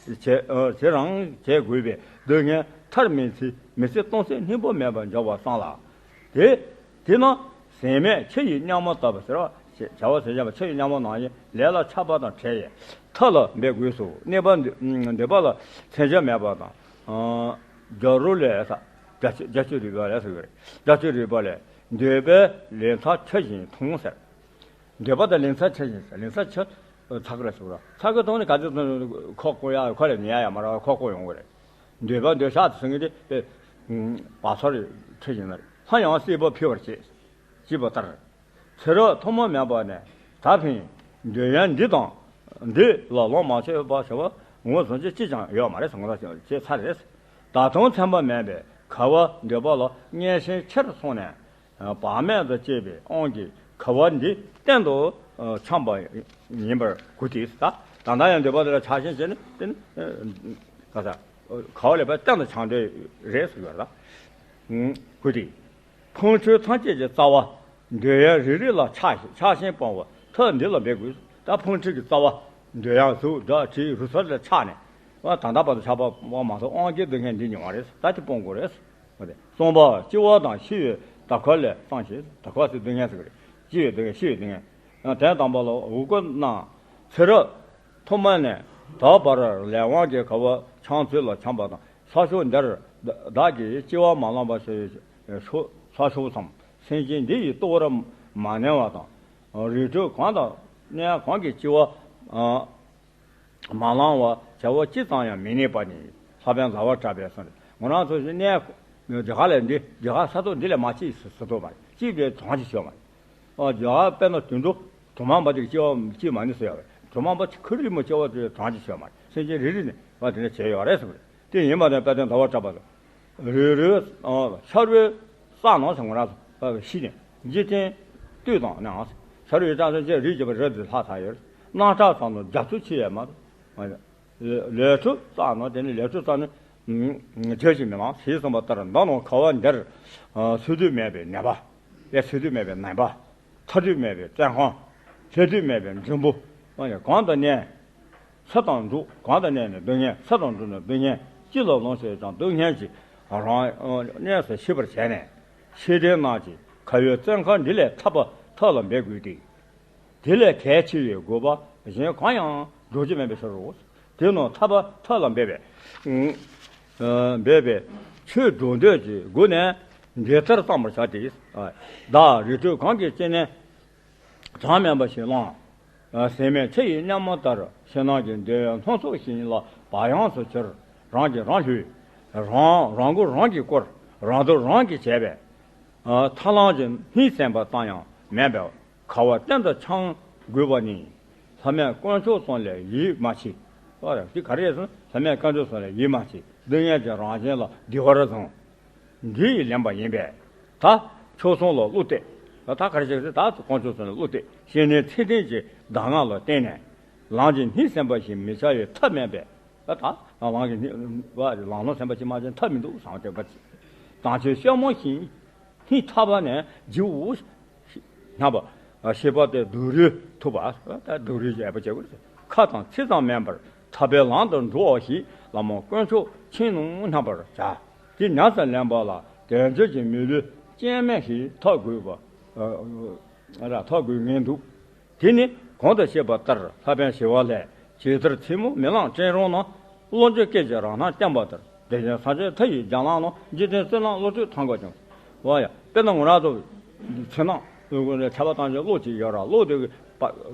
བྱེད་བྱེད་རང་བྱེད་དགོས་པས་སྡུག་བསྔལ་མཐར་མི་ཚེ་མི་ཚེ་སྟོང་ཟད་སྙིང་པོ་མེད་པར་འགྱུར་བ་བསམ་ལ། དེ་དེས་ན་ཟད་མེད་ཆུ་ཡི་གཉའ་མོ་ལྟ་བུ་ཟེར་བ། བྱ་བ་ཟད་མེད་ཆུ་ཡི་གཉའ་མོ་ནང་བཞིན་ལས་ལ་ཆགས་པ་དང་བྲལ་ཡས་མཐའ་ལ་འབད་དགོས་སོ། གནས་པ་འདོད་པ་ལ་མཚན་ཆ་མེད་པ་དང་། རྒྱ་རོ་ལས་ས་རྒྱ་ཆུ་རྒྱ་ཆུ་རིག་པ་ལས་ཟེར་གི་རེད། རྒྱ་ཆུ་རིག་པ་ལས་འདོད་པའི་ལན་ཚྭ་ཆུ་བཞིན་འཐུང་ཟེར། འདོད་པ་དང་ལན་ཚྭ་ཆུ་བཞིན་ཟེར། ལན་ཚྭ་ཆུ་ཚ་གི་ར་ཟེར་གི་ར། ཚ་གི་འཐུང་ནས་ག་ཚོད་འཐུང་ཁོག་ཁོག་ཡ་ཁོ་ལས་ཉལ་ཡ་མ་ར་ཁོག་ཁོག་ཡོང་གི་རེད། འདོད་པ་འདོད་ཆགས་དེ་སེང་གེ་དེ་བ་ཚོ་རེ་ཁྲིད་བཞིན་ན་རེ་ལྷ་ཡང་སྲིད་པ་ཕུལ་བར་བྱེད། ཅེས་པ་ལྟར། ཚེ་རབས་ཐོག་མ་མེད་པ་ནས་ད་ཕན་འདོད་ཡོན་འདི་དང་འདི་ལ་ལོངས་མ་སྤྱོད་པ་ཞེས་པ་ངོས་བཟུང་ཅིག་ཅིས་ཀྱང་ཡོད་མ་རེད་ཟེར་ངོ་ཚ་བྱེད་ཚར་རེད། ད་དུང་ཚན་པ་མེད་པས་ཁ་བ་འདོད་པ་ལ་བརྙས་ཤིང་ཕྱིར་སོང་ནས། བག་མེད་དུ་སྐྱེས་པའི་དབང་གིས་ཁ་བ་འདི་གཏན་དུ་འཁྱམས་པ་ཡིན་པར་གོ་སྟེ། ད་ད་ལྟ་ཡང་འདོད་པ་དེ་ལ་ཆགས་ཞེན་བྱས་ནས་དེ་ནི་ཁ་བ་ལས་པ་གཏན་དུ་འཁྱམས་འདོད་རེད་ཟེར་བ་ལ་གོ་སྟེ། ཕུང་ཁྲོལ་ཐམས་ཅད་ཀྱི་རྩ་བ་འདོད་ཡོན་རེ་རེ་ལ་ཆགས་ཤིང་ཆགས་ཞེན་སྤོང་བའི་ཐབས་འདི་ལ་འབད་དགོས། ད་ཕུང་ཁྲོལ་གྱི་རྩ་བ་འདོད་ཡོན་གཟུགས་སྒྲ་དྲི་རོ་སོགས་ལ་ཆགས་ནས་ད་ལྟ་བར་དུ་ཆགས་པ་མ་གཏོགས་དབང་གིས་སྡུག་བསྔལ་འདི་མྱོང་བ་རེད། ད་དེ་སྤོང་དགོས་རེད། གསུམ་པ་སྐྱེ་བ་དང་ཤི་བའི་དག་པ་ལས་སངས་ཤིང་། དག་པ་ཟེར་སྡུག་བསྔལ་ཟེར་གི་རེད། སྐྱེ་བའི་སྡུག་བསྔལ་ཤི་བའི་སྡུག་བསྔལ། དོན་དམ་པ་ལ་འུ་སྐོལ་རྣམས་ཚེ་རབས་ཐོག་མ་ནས་ད་བར་ལས་དབང་གིས་ཁ་བ་འཁྱམས་ཚུལ་ལ་འཁྱམས་པ་དང་ས་ཕྱོགས་འདིར་བདག་གིས་སྐྱེ་བ་མ་བླངས་པ་ཞེས་ས་ཕྱོགས་སམ་སེམས་ཅན་འདི་ཡི་རྟོགས་པར་མ་ནུས་པ་དང་རིགས་དྲུག་གང་དང་གནས་གང་གི་སྐྱེ་བ་མ་བླང་བར་བྱ་བ་ཅི་ཙམ་ཡང་མི་ནུས་པ་ནི་ལྷག་པའི་ཟླ་བ་གྲགས་པས་གསུངས། ང་རང་ཚོ་ཞིག་གནས་རྒྱ་གར་ལས་འདི་རྒྱ་གར་ས་ཐོག་འདི་ལས་མ་སྐྱེས་ཟེར་ཟེར་ཐུབ་པ་རེད། སྐྱེས་པའི་གྲངས་ཀྱིས་ཆོད་མ་རེད། ཨ་རྒྱ་གར་དཔེར་ན་དུད་འགྲོ་གྲོག་མ་འབའ་ཅིག་སྐྱེ་བ་སྐྱེས་མ་ནུས་ཟེར་ཡ་རེད། གྲོག་མ་འབའ་ཁོ་རང་རི་མོ་སྐྱེ་བ་དེ་གྲངས་ཀྱིས་ཆོད་མ་རེད། སེམས་ཅན་རེ་རེ་ནས་བ་དེ་འདྲ་བྱས་ཡོད་རེད་གསུངས་རེད། དེ་ཡིན་པ་དང་དཔལ་ལྡན་ཟླ་བ་གྲགས་པ་ལ། རི་རི་ཤ་རུས་རྩ་ནང་ཟེར་ང་རང་ཚོ་ཤི་ནས་འཇིག་རྟེན་ལྟོས་དང་ནའང་ཤ་རུས་རྩ་ནང་ཅེས་རིགས་བརྒྱད་པ་རི་དེ་ལྷག་ཚར་ཡོད། རྣག་ཁྲག་ཚང་ནང་རྒྱ་མཚོ་ཆེ་ཡས་མ་ལས་གྲུབ་རྩ་ནང་དེ་ནི་ལས་གྲུབ་རྩ་ནི་བརྗོད་ཀྱིས་མི་ལང་ཞེས་གསུངས་པ་ལྟར་མདོར་ན་ཁ་བ་འདིར་ཚུལ་དུ་མེད་པའི་ནད་པ། ལས་ཚུལ་དུ་མེད་པའི་ནད་པ། ཐར་དུ་མེད་པའི་བཙོན་ཁང་། སླེབས་དུ་མེད་པའི་འགྲེང་བུ། གང་དུ་གནས། ཚུར་དང་འགྲོ་གང་དུ་གནས་ནས་སྡུག་བསྔལ། ཚུར་དང་འགྲོ་ནས་སྡུག་བསྔལ། ཅི་ལ་ལོངས་སྤྱོད་ཀྱང་སྡུག་བསྔལ་གྱིས་རང་གནས་སུ་ཤི་བར་བྱས་ནས། ཤི་དེ་རྣམས་ཀྱིས་ཁ་བའི་བཙོན་ཁང་འདི་ལས་ཐར་པ་ཐབས་ལ་འབད་དགོས་ཏེ། དེ་ལས་གལ་ཆེ་བའི་དགོས་པ་གཞན་གང་ཡང་འགྲོ་རྒྱུ་མེད་པའི་ཕྱིར་རོ། དེ་རྣམས་ཐར་པ་ཐབས་ལ་འབད་པས། འབད་པས་ཆོས་སྒྲུབ་འདོད་ཀྱི་སྒོ་ནས་འདི་ལྟར་བསམ་པར་བྱ་སྟེ། བདག་རིགས་དྲུག་གང་གི་སྐྱེ་གནས་གྲངས་མེད་པ་ཞིག་བླངས། ཟད་མེད་ཆུ་ཡི་གཉའ་མོ་ལྟར་ཕྱི་ནང་གི་འདོད་ཡོན་སྣ་ཚོགས་ཤིག་ལ་བག་ཡངས་སུ་གྱུར། རང་གིས་རང་བསླུས། རང་རང་མགོ་རང་གིས་བསྐོར། རང་དོན་རང་གིས་བྱས་པས། ཐར་ལམ་གྱི་སྣེ་ཟིན་པ་ཙམ་ཡང་མེད་པར་ཁ་བ་གཏན་དུ་འཁྱམ་དགོས་པ་ནི། ལྷ་མིན་དཀོན་མཆོག་གསུམ་ལས་ཡིད་མ་ཆེས། འདི་ག་རེ་ཟེར་ན་ལྷ་མིན་དཀོན་མཆོག་གསུམ་ལས་ཡིད་མ་ཆེས། སྡུག་བསྔལ་གྱི་རང་བཞིན་ལ་བདེ་བར་བཟུང་། འདི་ཡིས་ལེན་པ་ཡིན་པས། ད་ཆོས་གསུམ་ལ་བློ་གཏད། ད་ད་ག་རེ་བྱེད་ཀྱི་ད་དཀོན་མཆོག་གསུམ་ལ་བློ་གཏད། སེམས་ནི་ཚད་ལྡན་གྱི་གདམས་ངག་ལ་བརྟེན་ནས་ལམ་གྱི་སྣེ་ཟིན་པ་ཞིག་མི་བྱ་བའི་ཐབས་མེད་པས། ད་ད་ལམ་གྱི་སྣེ་བ་ལམ་སྣེ་ཟིན་པ་ཞིག་མ་བྱས་ཐབས་མི་འདུག་བསམ་སྟེ་པ། དམ་ཆོས་སྤྱང་མོ་བཞིན། སྙིང་ཐག་པ་ནས་རྗེ་བོ་སྙམ་པ། ཤེས་པ་དེ་སྡུག་རུས་ཐུབ་པ། ད་སྡུག་རུས་ཀྱི་ཨ་པ་བྱེད་དགོས། ཁ་དང་ཚིག་ཙམ་མིན་པར་ཐར་པའི་ལམ་དུ་འགྲོ་བ་ཞིག་ལ་མོ་དཀོན་མཆོག་མཁྱེན་ནོ་སྙམ་པར་བྱ། དེ་ཉམས་སུ་ལེན་པ་ལ་དལ་འབྱོར་གྱི་མི་ལུས་སྐྱེ་མེད་ཞིག་ཐོབ་དགོས་པ། ཐོབ་དགོས་ངེས་འདུག་དེ་ནི་གོང་དུ་བཤད་པ་ལྟར་ལྷ་པཎ་ཞི་བ་ལྷས་ཇི་ལྟར་མཚན་མོ་མེ་ལོང་སྤྲིན་རོང་ན། གློག་འགྱུ་སྐད་ཀྱི་རང་སྣང་བསྟན་པ་ལྟར། དེ་བཞིན་སངས་རྒྱས་མཐའ་ཡས་ལྗོན་ལམ་ན། འཇིག་རྟེན་བསོད་ནམས་བློ་གྲོས་ཐང་ག་ཀྱང་། འོ་ཡ། དཔེར་ན་ང་རང་ཚོ་མཚན་ནམ་ཆར་པ་བཏང་ཞིང་གློག་ཅིག་ཡོད་ར། གློག་དེ་གི་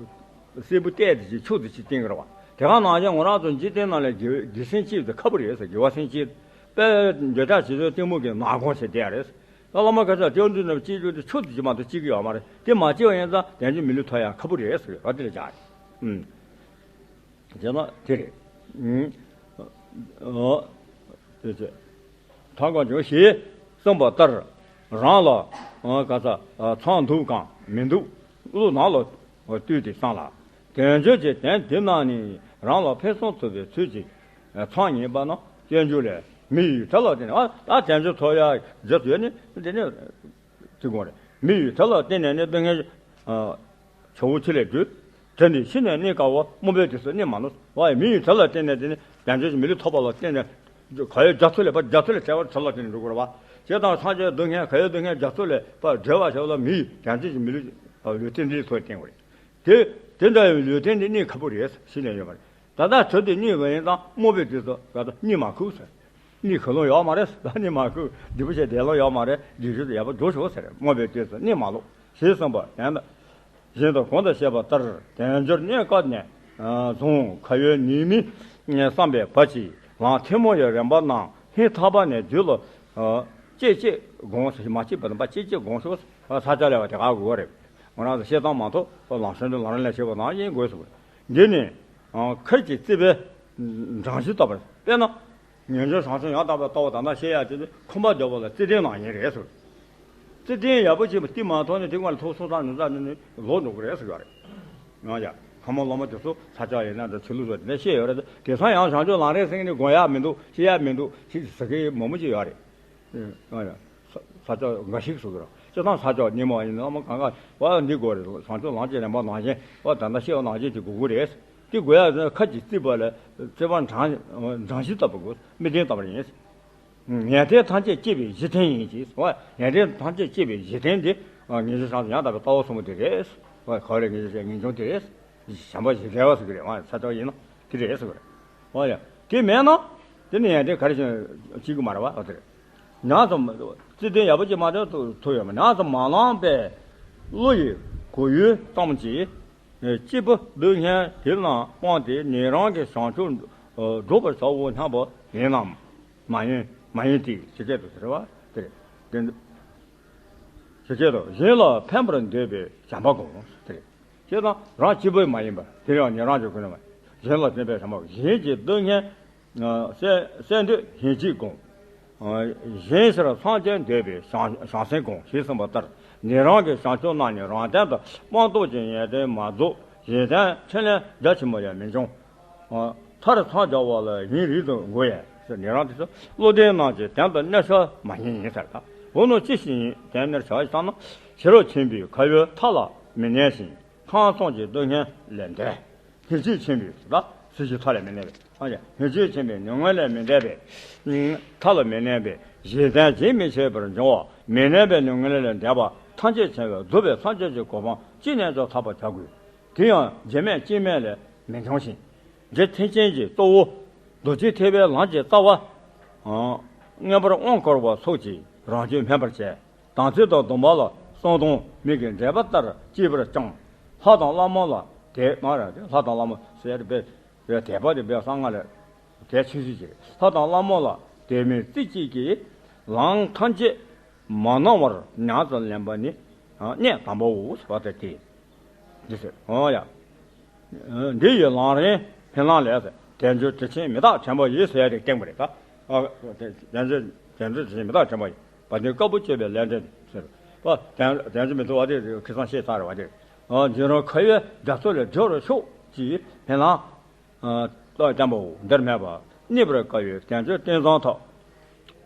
སེར་པོ་བལྟས་དེ་ཅིག་ཆུ་དེ་ཅིག་བསྟན་གི་ར་བ། དེ་ག་ནང་བཞིན་ང་རང་ཚོ་འཇིག་རྟེན་ནང་ལ་དགེ་དགེ་སེམས་སྐྱེས་དེ་ཁག་པོ་རེད་ཟེར། དགེ་བ་སེམས་སྐྱེས་དཔེ་འདོད་ཆགས་ཞེ་སྡང་གཏི་མུག་གི་ནག་ཁུང་ཞིག་བསྡད་རེད། ད་བླ་མ་ག་ས་དེ་འདྲ་ནང་སྐྱེས་རྒྱུ་དེ་ཆུ་དེ་ཅིག་མ་གཏོགས་སྐྱེ་གི་ཡོད་མ་རེད། དེ་མ་སྐྱེས་པ་ཡིན་ཙང་དལ་འབྱོར་མི་ལུས་ཐོབ་ཡ་ཁག་པོ་རེད་ཟེར་གི་ར། དེ་ལ་བྱ་རེད། ཨུམ། བྱས་ན་དེ་རེད། ཨུམ། ཨོ། དེ་ཚེ། ཐང་ག་འཇོག་ཞེས་གསུངས་པ་ལྟར། རང་ལ་ག་ས་མཚང་འདུག་གམ་མི་འདུག་བློ་ནང་ལ་བཏུལ་ཏེ་བསམ་ལ། དལ་འབྱོར་གྱི་དོན་འདི་རྣམས་ནི་རང་ལ་ཕུན་སུམ་ཚོགས་པའི་ཚུལ་གྱིས། མཚམས་ངེས་པ་ན་སྤྱོད་འཇུག་ལས། མི་ཡི་དེ་ལ་བརྟེན་ནས་ཨ་ཨ་དལ་འབྱོར་ཐོབ་ཡ་རྗེས་སུ་ཡོད་ནི་དེ་ནི་དེ་དགོངས་རེད། མི་ཡི་དེ་ལ་བརྟེན་ནས་ནི་སྡུག་བསྔལ་ཨ་ཆེ་བོ་ཆེ་ལས་སྒྲོལ། དེ་ནི་ཤི་ནས་གནས་དཀའ་བ། རྨོངས་པའི་དུས་སུ་གནས་མ་ལོག་བ། མི་ཡི་དེ་ལ་བརྟེན་ནས་དེ་ནི་དལ་འབྱོར་གྱི་མི་ལུས་ཐོབ་པ་ལ་བརྟེན་ནས་ག་ཡོད་རྒྱ་མཚོ་ལས་ཕར་རྒྱ་མཚོ་ལས་བྲལ་བར་དེ་ལ་བརྟེན་ནས་འགྲོ་དགོས་རེད་བ། བྱས་ཙང་སངས་རྒྱས་སྡུག་བསྔལ་ག་ཡོད་སྡུག་བསྔལ་རྒྱ་མཚོ་ལས་ཕར་བྲལ་བར་བྱ་བ་ལ་མི་ཡི་དལ་འབྱོར་གྱི་མི་ལུས་ལུས་རྟེན་འདིའི་ཚོགས་བརྟེན་དགོས་རེད། དེ་དེ་འདྲ་བའི་ལུས་རྟེན་འདི་གནས་ཁག་པོ་རེད། ཤི་ནས་ཡོད་མ་རེད། ད་ལྟ་དུས་དེ་གཉིད་ཀྱི་ཡིན་ཙང་རྨོངས་པའི་དུས་སུ་ག་ད་གཉིད་མ་ཁུག་ཟེར། གཉིད་ཁུག་ལོང་ཡོད་མ་རེད། ད་གཉིད་མ་ཁུག་སྡིག་པ་བྱས་བསྡད་ལོང་ཡོད་མ་རེད། སྡིག་སྦྱོར་དུ་ཡག་པོ་འགྲོ་ཆོག་ཟེར། རྨོངས་པའི་དུས་སུ་གཉིད་མ་ལོག་ཞེས་གསུངས་པ་དེ་ལྟ་བཞིན་དུ་གོང་དུ་བཤད་པ་ལྟར་དལ་འབྱོར་གནས་སྐབས་ནས་བཟུང་ཁ་ཡོད་ཉིད་མིན་བསམ་པའི་བར་གྱི་ལམ་ཐལ་མོ་ཡི་རིམ་པ་རྣམས་སྙིང་ཐག་པ་ནས་རྒྱུད་ལ་གཅེས་གཅེས་དགོངས་མ་གཅེས་པ་དང་པ་གཅེས་གཅེས་དགོངས་ཤོག་ས་ཆ་ལས་པ་དེ་ག་དགོས་རེད། ང་རང་ཚོ་བཤད་སྟངས་མ་གཏོགས་ལམ་སང་དུ་ལམ་རིམ་ལས་བྱེད་པ་ནང་བཞིན་དགོས་སོ། འདི་ནི་ཁར་གྱི་རྩིས་པའི་འགྲངས་གཞི་ལྟ་བུར་དཔེར་ན། ངེས་འབྱུང་བྱང་ཆུབ་ཡང་དག་པའི་ལྟ་བ་ད་ལྟ་བཤད་ཡ་དེ་ནི་ཁོམ་པ་རྒྱག་པ་ལ་རྩིས་གདན་ནང་བཞིན་རེད་ཟེར། རྩིས་གདན་ཡག་པོ་བྱས་པ་དེ་མ་ཐོག་ནས་དེ་སྔ་ལ་ཐོག་སོང་ཙང་ནི་ཙང་ནི་ནི་ལོག་འགྲོ་གི་རེད་ཟེར་གི་རེད། ང་ཡ་ཕ་མ་སློབ་མ་དེ་ཚོ་ས་ཆ་ཡིན་ན་འདྲ་ཆོས་ལུགས་སོགས་དེ་འདྲ་བཤད་ཡོད་རེད། དེང་སང་ཡང་བྱང་ཆུབ་ལམ་རིམ་ཟེར་མཁན་ནི་དགོངས་ཡག་མི་འདུག་བཤད་ཡག་མི་འདུག་ཞེས་ཟེར་མཁན་མང་པོ་ཅིག་ཡོད་རེད། ཨ་ཡ། ས་ས་ཆ་འགའ་ཞིག་སུ་གི་རང་སྤྱིར་བཏང་ས་ཆ་ཉིན་མོ་ཡིན་ན་མ་གང་ག་བ་འདི་དགོས་རེད། བྱང་ཆུབ་ལམ་གྱི་རིམ་པ་ནང་བཞིན་བ་ད་ལྟ་བཤད་པ་ནང་བཞིན་དེ་དགོས་ཀྱི་རེད། དེ་དགོས་ཡ་ཁ་ཅིག་རྩིས་པ་ལ་རྩིས་པ་འགྲངས་འགྲངས་གཞི་ལྟ་བུ་དགོས་དམིགས་རྟེན་ལྟ་བུ་ཡིན། ངེས་དོན་ཐམས་ཅད་སྐྱེད་པའི་གཞི་རྟེན་ཡིན་གྱི་བ། ངེས་དོན་ཐམས་ཅད་སྐྱེད་པའི་གཞི་རྟེན་དེ་ངེས་འབྱུང་བྱང་ཆུབ་ཡང་དག་པའི་ལྟ་བ་གསུམ་པོ་དེ་རེད། བ་ག་རེ་ངེས་འབྱུང་ངེས་འབྱུང་དེ་རེད། བྱམས་པ་ཞི་བདེ་བ་ཟེར་གི་རེད། ང་ས་ཆ་ཡིན་ན་དེ་རེད་ཟེར་གི་རེད། འོ་ཡ། དེ་མེད་ན་དེ་ནི་ཡང་དེ་ག་རེ་བྱེད་ཀྱི་མ་རེད་བ། འོ་དེ་རེད། ཉམས་སུ་རྩིས་གདན་ཡག་པོ་ཅིག་མ་ཐོན་ཐུབ་ཐུབ་ཡོད་མ། ཉམས་སུ་མ་བླངས་པའི་བློ་ཡི་གོ་ཡུལ་ཙམ་གྱིས་སྐྱེས་བུ་སྡུག་བསྔལ་དེ་རྣམས་སྤངས་ཏེ་ཉན་རང་གི་བྱང་ཆུབ་འགྲུབ་པར་བྱའོ་སྙམ་པ་ཡིན་ནམ། མ་ཡིན་མ་ཡིན་ཏེ་ཇི་སྐད་དུ་ཟེར་བ་དེ་རེད། དེ་ཇི་སྐད་དུ་གཞན་ལ་ཕན་པར་འདོད་པའི་བྱམས་པ་སྒོམ་དེ་རེད། ཁྱེད་དང་རང་གཅིག་པུ་མ་ཡིན་པར་དེ་ཡང་ཉན་རང་གི་སྒོ་ནས་མ་གཞན་ལ་བརྟེན་པའི་བྱམས་པ་གཞན་གྱི་སྡུག་བསྔལ་སེལ་སེལ་འདོད་གཞན་གཅིག་སྒོམ། གཞན་ཕྱིར་སངས་རྒྱས་འདོད་པའི་བྱང་བྱང་སེམས་སྒོམ་ཞེས་གསུངས་པ་ལྟར་ཉན་རང་གི་བྱང་ཆུབ་རྣམས་ནི་རང་དོན་དུ་སྤངས་རྟོགས་ཀྱི་ཡོན་ཏན་མ་རྫོགས་གཞན་དོན་འཕྲིན་ལས་རྒྱ་ཆེན་པོ་ཡང་མི་འབྱུང་། མཐར་ཐུག་བྱ་བ་ལ་ཡུན་རིང་དུ་འགོར་ཡང་ཟེར། ཉན་རང་དེ་ཚོ་བློ་ལྡན་རྣམས་ཀྱི་དོན་དུ་གནས་ཤོར་མ་ཡིན་ཡིན་ཟེར། ད་འོ་ན་ཅི་ཞིག་ཡིན་དོན་ནི་བྱ་བ་ཞིག་བཏང་ན་ཕྱི་རོལ་ཆེན་པོའི་ཁ་ཡོད་མཐའ་ལ་མི་གནས་ཤིང་ཁམས་གསུམ་གྱི་སྡུག་བསྔལ་ལས་འདས། ཉེར་སྤྱོད་ཆེན་པོའི་ད་སྲིད་ཞིའི་མཐའ་ལས་མི་གནས་པའི་ཨ་ཡ་ཉེར་སྤྱོད་ཆེན་པོའི་ཉམས་ལེན་ལས་མི་འདས་པའི་མཐའ་ལ་མི་གནས་པའི་གཞན་དོན་རྗེས་མི་ཆོད་པར་འབྱུང་བ་མི་གནས་པའི་ཉམས་ལེན་ལས་འདས་པ་ཐམས་ཅད་མཁྱེན་པས་རྫོགས་པའི་སངས་རྒྱས་ཀྱི་གོ་འཕང་ཅི་ནས་ཀྱང་ཐོབ་པར་བྱ་དགོས། དེ་ཡང་རྗེས་མེད་སྐྱེས་མེད་ལས་མི་འབྱུང་ཞིང་། རྗེ་ཐེག་ཆེན་གྱི་གཙོ་བོ་རྡོ་རྗེ་ཐེག་པའི་ལམ་གྱི་རྩ་བ། མངོན་པར་དབང་བསྐུར་བ་སོགས་ཀྱིས་རང་རྒྱུད་སྨིན་པར་བྱེད། དམ་ཚིག་དང་སྡོམ་པ་ལ་བསྲུང་སྡོམ་མིག་གིས་འབྲེལ་པ་ལྟར་གཅེས་པར་བསྐྱང་། ལྷ་དང་ལྷ་མོ་ལ་དད་མ་ར་ལྷ་དང་ལྷ་མོ་ཟེར་བའི་དད་པ་དེ་བས་གསང་སྔགས་ལས་གལ་ཆེ་ཤོས་ཤིག་རེད། ལྷ་དང་ལྷ་མོ་ལ་དད་མོས་རྩེ་གཅིག་གིས་ལམ་ཐམས་ཅད་མ་སྣང་བར་ཉམས་སུ་ལེན་པ་ནི་གནད་དམ་པའོ་ཟེར་བ་དེ་སྟེ། འདི་ཟེར། འོ་ཡ། འདི་ཡི་ལམ་རིམ་ཕན་ལམ་ལས་དལ་འབྱོར་དྲི་ཆེན་མི་རྟག་དྲན་པ་ཡིས་ཟེར་ཡ་དེ་བསྟན་པ་རེད་ད། ཨ་དལ་འབྱོར་དལ་འབྱོར་དྲི་ཆེན་མི་རྟག་དྲན་པ་ཡིས་བ་དེ་དཀར་པོ་སྤྱོད་པའི་ལས་འབྲས་ཟེར་བ། དལ་འབྱོར་མི་ཐུབ་བ་དེ་ཁེ་བཟང་ཤེས་ཚར་བ་དེ། འཇིགས་རུང་ཁ་ཡོད་རྒྱ་མཚོ་ལས་སྒྲོལ་བར་ཤོག་ཅེས་ཕན་ལམ་བསྟན་པའོ། འདིར་སྨྲས་པ། གནས་པར་དཀའ་བའི་དལ་འབྱོར་རྟེན་བཟང་ཐོབ།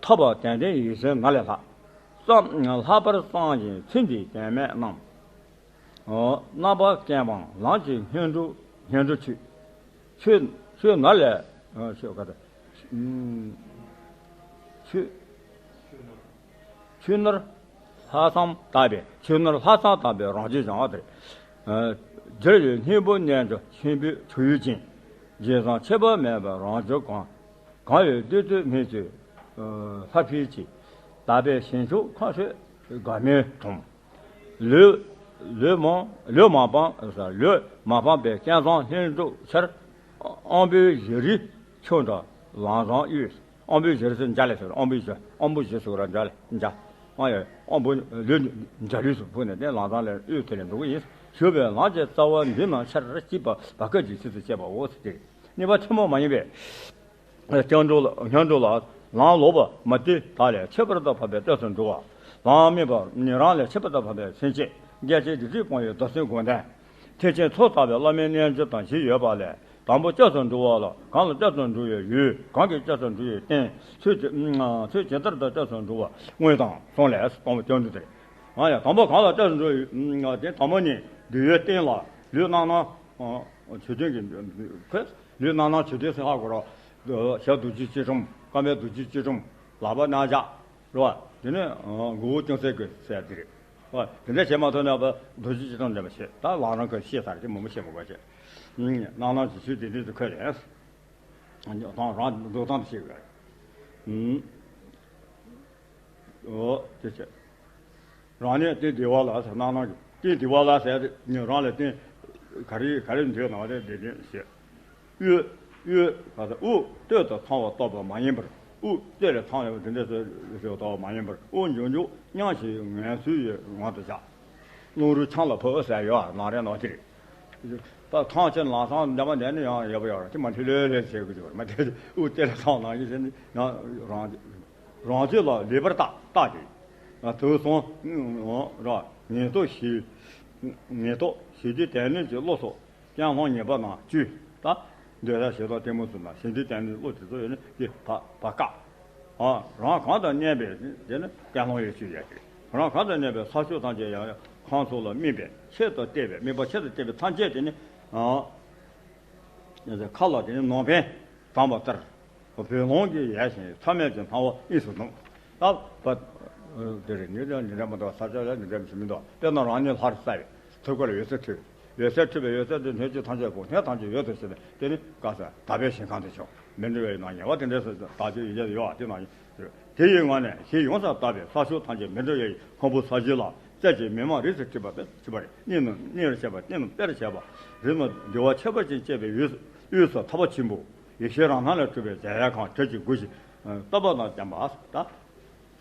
ཐོབ་པ་དལ་འབྱོར་ཡིད་བཞིན་ནགས་ལས་ལྷག། བསམ་ལྷག་པར་བསམ་ཞིང་ཚིམ་པའི་དལ་མེད་རྣམས། རྣམ་པ་ཀུན་སྤངས་ལམ་གྱི་སྙིང་པོ་སྙིང་པོ་ཆོས། ཆོས་ཆོས་ནོར་ལས་ཆོས་ག་ད། ཆོས་ཆོས་ནོར་ལྷག་བསམ་དག་པའི་ཆོས་ནོར་ལྷག་བསམ་དག་པའི་རང་རྒྱུད་སྦྱང་བ་དེ། རྒྱུ་ཡི་སྙིང་པོ་རྣལ་འབྱོར་ཆེན་པོའི་ཆོས་ཡུལ་ཅན། རྗེས་བཟང་ཁྱད་པར་མེད་པའི་རང་རྒྱུད་གང་། གང་ཡོད་བདུད་རྩི་སྨན་གྱི་ལྷ་ཕུལ་གྱི། དག་པའི་ཞིང་མཆོག་ཁམས་ཤོད་དགའ་མོས་དྲོངས། ལུས་ལུས་མང་ལུས་མ་སྤངས་ལུས་མ་སྤངས་པའི་རྐྱེན་བཟང་ལྷུན་གྲུབ་ཕྱིར། དབང་པོའི་གཞི་རིས་ཆོས་འདྲ་ལམ་བཟང་གཡོས། དབང་པོའི་གཞི་རིས་ཟེར་འཇའ་ལས་ཟེར། དབང་པོའི་གཞི་དབང་པོའི་གཞི་ཟེར་བ་འཇའ་ལས་འཇའ། དབང་ཡང་དབང་པོ་ལུས་འཇའ་ལུས་སུ་འཕོས་ནས་དེ་ལམ་བཟང་ལས་གཡོས་དེ་ལས་འགྲོ་གི་ཡིན། ཞུ་བའི་ལམ་གྱི་རྩ་བ་འདི་རྣམས་ཕྱིར་སྐྱེས་པ་བ་ཀ་གི་ཚིགས་སུ་བཅད་པའོ་ཟེར་ཏེ། གཉིས་པ་ཐུན་མོང་མ་ཡིན་པའི། སྐྱབས་འགྲོ་ལ་སྙོམས་འཇུག་ལ་ལམ་ལོག་པ་མ་དེ་དག་ལས་ཁྱད་པར་དུ་འཕགས་པའི་གནས་སུ་འགྲོ་བ། ལམ་དམིགས་པ་ཉན་རང་ལས་ཁྱད་པར་དུ་འཕགས་པའི་སེམས་བསྐྱེད། རྒྱལ་ཆེན་སྡིག་སྒྲིབ་སྤོང་བའི་བདག་སེམས་སྒོམ་བཟླས། ཐེག་ཆེན་ཚོགས་བསགས་པའི་བླ་མའི་རྣལ་འབྱོར་དང་བཞི་ཡོད་པ་ལས་ དང་པོ་སྐྱབས་སུ་འགྲོ་བ་ལ། གང་ལ་སྐྱབས་སུ་འགྲོ་བའི་ཡུལ། གང་གིས་སྐྱབས་སུ་འགྲོ་བའི་རྟེན། ཚུལ་ཇི་ཚུལ་ཇི་ལྟར་དུ་སྐྱབས་སུ་འགྲོ་བ་དངོས་དང་གསུམ་ལས། དང་པོ་སྐྱབས་འགྲོ་དེ་རེད། ཨ་ཡ། དང་པོ་གང་ལ་སྐྱབས་སུ་འགྲོ་བའི་དེ་དང་པོ་ནི་འདུལ་བའི་རྟེན་ལ་ལུས་རྣམ་སྣང་ཆོས་ལྡན་གྱི་ལུས་རྣམ་སྣང་ཆོས་ལྡན་ཟེར་ཧ་གོ་རོགས། ཞབས་རྡོ་རྗེ་སྐྱིལ་ཀྲུང་། རྐང་པའི་རྡོ་རྗེ་སྐྱིལ་ཀྲུང་། ལག་པ་རྣ་བཞག་རེད་བ། དེ་ནས་མགོ་བོ་ཅུང་ཟད་གི་ཟེར་དེ་རེད་བ། དེ་འདྲ་བྱེད་མ་ཐུབ་ན་བ་རྡོ་རྗེ་སྐྱིལ་ཀྲུང་འདྲ་མ་བྱེད། ད་ལག་རང་གི་ཤེས་ཚར་གྱི་མང་པོ་བྱེད་མི་དགོས་བྱེད། རྣམ་སྣང་གི་ཆོས་དེ་འདྲ་དུ་འཁོད་རེད། དང་རང་འདུག་སྟངས་དེ་ཤེས་དགོས་རེད། ཨོ་དེ་བྱེད། རང་ལས་རྟེན་འདུལ་བ་ལ་ཟེར། རྣམ་སྣང་གི་རྟེན་འདུལ་བ་ལ་ཟེར་ཏེ་རང་ལས་རྟེན་ག་རེ་ག་རེ་འདུལ་ན་བ་དེ་དེ་དེ་བྱེད། དབུས་དབུས་ག་ས་དབུགས་སྟོད་དུ་ཚང་བ་རྟོགས་པ་མ་ཡིན་པར། དབུགས་སྟོད་ལས་ཚང་བ་དེ་འདྲ་ཟེར་རྟོགས་པ་མ་ཡིན་པར། དབུགས་འབྱུང་འཇུག་མཉམ་ཞིང་ངལ་གསོའི་ངང་དུ་བཞག་རླུང་རོ་འཆམ་ལ་ཕོབ་ཟེར་ཡོད། ནང་རེ་ནང་ཅི་རེད། ད་ཐང་ཆེན་ལམ་སང་འདྲ་མ་འདྲ་ནི་ཡང་ཡོད་པ་ཡོད་རེད། དེ་མ་འཕྲི་ལོས་ལོས་བྱེད་དགོས་ཀྱི་རེད། མ་དེ་དབུགས་སྟོད་ལས་ཚང་ནང་བཞིན་བྱས་ནི་ཡང་རང་རང་ཚོད་ལ་ལེགས་པར་བརྟག་བརྟག་སྟེ། དུག་གསུམ་ར་ངན་རྟོག་ཞི་ངན་རྟོག་ཞི་བདེ་དོན་གཉེར་གྱི་བློ་སོགས་ཀྱང་སློང་ངེས་པ་ནང་བཅུད་ད། འདོད་ཆགས་ཞེ་སྡང་གཏི་མུག་གསུམ་དང་ཞི་བདེ་དོན་གཉེར་བློ་དེ་ཚོ་ཡོད་ན་དེ་བ་བ་བཀག་ཨ། རང་གང་དང་གནས་པའི་དེ་ནི་ཀུན་སློང་ཡོད་ཚུལ་ཡོད་དེ། རང་གང་དང་གནས་པའི་ས་ཕྱོགས་ཐམས་ཅད་ཡང་ཡང་ཁམས་གསུམ་ལ་དམིགས་པའི་ཆེད་དུ་གཏད་པའི་དམིགས་པ་ཆེད་དུ་གཏད་པའི་ཐམས་ཅད་དེ་ནི་ཨ། ཁ་ལ་དེ་ནི་ནོར་ཕན་དང་བ་ལྟར། བོད་ལུང་གི་ཡལ་ཞིང་མཚམས་མེད་ཀྱི་སྣང་བ་དབྱིངས་སུ་ནུབ། ད་བ། དེ་རེད། ནི་འདྲ་མི་འདྲ་ས་ཆ་ལ་ནི་འདྲ་མི་ཞིག་མི་འདུག་དཔེར་ན་རང་ཉིད་ལྷར་གསལ་བའི་ཐུགས་ཀར་འོད་ཟེར་འཕྲོས། འོད་ཟེར་འཕྲོས་པའི་འོད་ཟེར་དེ་སྣོད་བཅུད་ཐམས་ཅད་པོ་སྣོད་ཐམས་ཅད་འོད་དུ་ཞིག་དེ་ནི་བཀའ་སྩལ་དག་པའི་ཞིང་ཁམས་དུ་ཕྱིན། མི་འགྲོ་བའི་ནང་ཉེ་བ་དེ་འདྲ་སོ་བདག་ཆོས་ཡིན་ཡོད་དེ་ནང་དེ་ཡི་ངང་ནས་ཞིང་ཡོངས་སུ་དག་པའི་ས་ཕྱོགས་ཐམས་ཅད་མི་འགྲོ་བའི་ཁམ་བུ་ས་གཞི་ལ་རྩལ་གྱི་མི་མ་རིགས་སུ་འཁྲིད་པ་འཁྲིད་པ་རེད། གཉིས་ནི་གཉིས་རུ་བྱས་པ་གཉིས་ནི་དཔེར་བྱས་པ་རིགས་ནི་འདུལ་བ་ཁྱད་པར་ཅན་བཅས་པའི་དབུས་དབུས་སུ་ཐར་པ་ཆེན་པོ་ཡེ་ཤེས་རང་སྣང་ལས་གྲུབ་པའི་གཞལ་ཡས་ཁང་བྲག་གི་སྒོ་བཞི་བཏབ་པ་དང་ལྡན་པ་ད།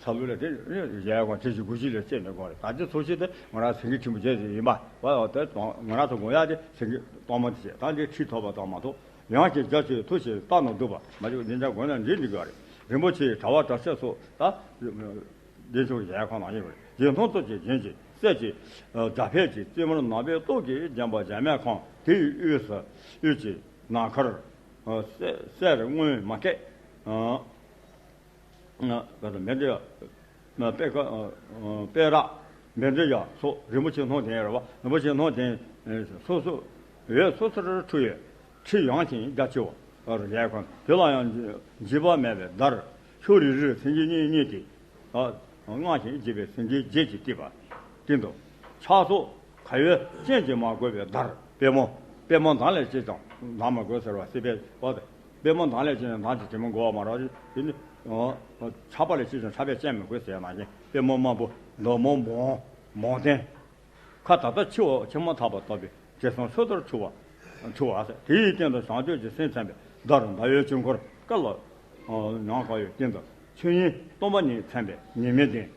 ས་ལུགས་ལས་དེ་གཞལ་ཡས་ཁང་བྲག་གི་སྒོ་བཞི་ལས་བཅད་ནས་དགོངས་རེད། ད་ཅི་ཚོགས་ཤིག་དེ་ང་རང་སེང་གེ་ཁྲི་མོ་བྱས་ཟིན་ཡིན་པ་བ་དེ་ང་རང་ཚོ་དགོངས་ཡག་དེ་སེང་གེ་གཏོར་མ་དེ་བྱས་ད་འདི་ཁྲི་ཐོབ་པ་དང་མ་ཐོབ། ཡང་ཞིང་རྒྱ་ཆེའི་མཐུ་ཞིག་རྟག་ན་འདུག་པ་མ་བྱུང་ཉིན་ཅང་དགོངས་ན་འདི་འདི་དགོས་རེད། རིན་པོ་ཆེའི་དྲ་བ་དྲ་ཕྱེད་སོགས་ད། འདི་ཚོ་གཞལ་ཡས་ཁང་ནང་ཡོད་རེད། རྗེས་མཐོང་ཚོགས་ཀྱི་རྒྱན་གྱི་གསེར་གྱི་སྒྲ་ཕད་ཀྱི་རྩེ་མོར་ནག་པོའི་ཏོག་གིས་བརྒྱན་པ་གཞལ་མེད་ཁང་དེའི་དབུས་སུ་དབུས་ཀྱི་ནམ་མཁར་གསེར་གསེར་སྔོན་མ་སྐད་མེ་འདྲ་པད་ཀ་པད་ར་མེ་འདྲ་ཡག་སོགས་རིན་པོ་ཆེ་སྣོད་ལྡན་རེད་བ། རིན་པོ་ཆེ་སྣོད་ལྡན་སོ་སོ་འོད་སོ་སོར་འཕྲོ་བའི་ཁྲི་ཡངས་ཤིང་རྒྱ་ཆེ་བ་རུ་ཡལ་གང་དེ་ལ་ཡང་འཇིགས་པ་མེད་པའི་བརྡར་ཕྱོགས་རིས་རིར་སེང་གེ་གཉིས་བརྙེས་ཏེ། སྔར་བཞིན་བརྗིད་པའི་སེང་གེའི་རྒྱན་གྱིས་བཏེགས་པ་སྟེང་དུ། ཕྱག་སོགས་ག་ཡོད་ཅན་གྱིས་མ་གོས་པའི་བརྡར་པད་མོ། པད་མོ་མདངས་ལས་ཅི་ཙམ་མདངས་མ་གོས་ཟེར་བ་སྲིད་པའི་བར་དུ། པད་མོ་མདངས་ལས་ཅི་ཙམ་མདངས་ཀྱིས་བྲི་མི་དགོས་པ་མ་རེད། དེ་ནི་ཆར་པ་ལས་ཅི་ཙམ་ཆར་པས་བཅད་མི་དགོས་ཟེར་ནང་བཞིན་པད་མོ་དམར་པོ་འདབ་མ་སྦོམ་མང་ལྡན། ཁ་ད་ལྟ་འཆི་བ་འཆི་མ་ཐག་པ་ལྟ་བུའི་དྲི་བསུང་འཚོལ་དུ་འཁྲུལ་བ་འཁྲུལ་བ་ཟེར། དེ་ཡི་སྟེང་དུ་བྱང་ཆུབ་ཀྱི་སེམས་མཚན་པའི་བརྡར་ཟླ་འོད་དཀྱིལ་འཁོར་དཀར་ལ་ཡང་དཀར་བའི་སྟེང་དུ་ཆོས་དབྱིངས་སྟོང་པ་ཉིད་མཚན་པའི་ཉི་མའི་གདན།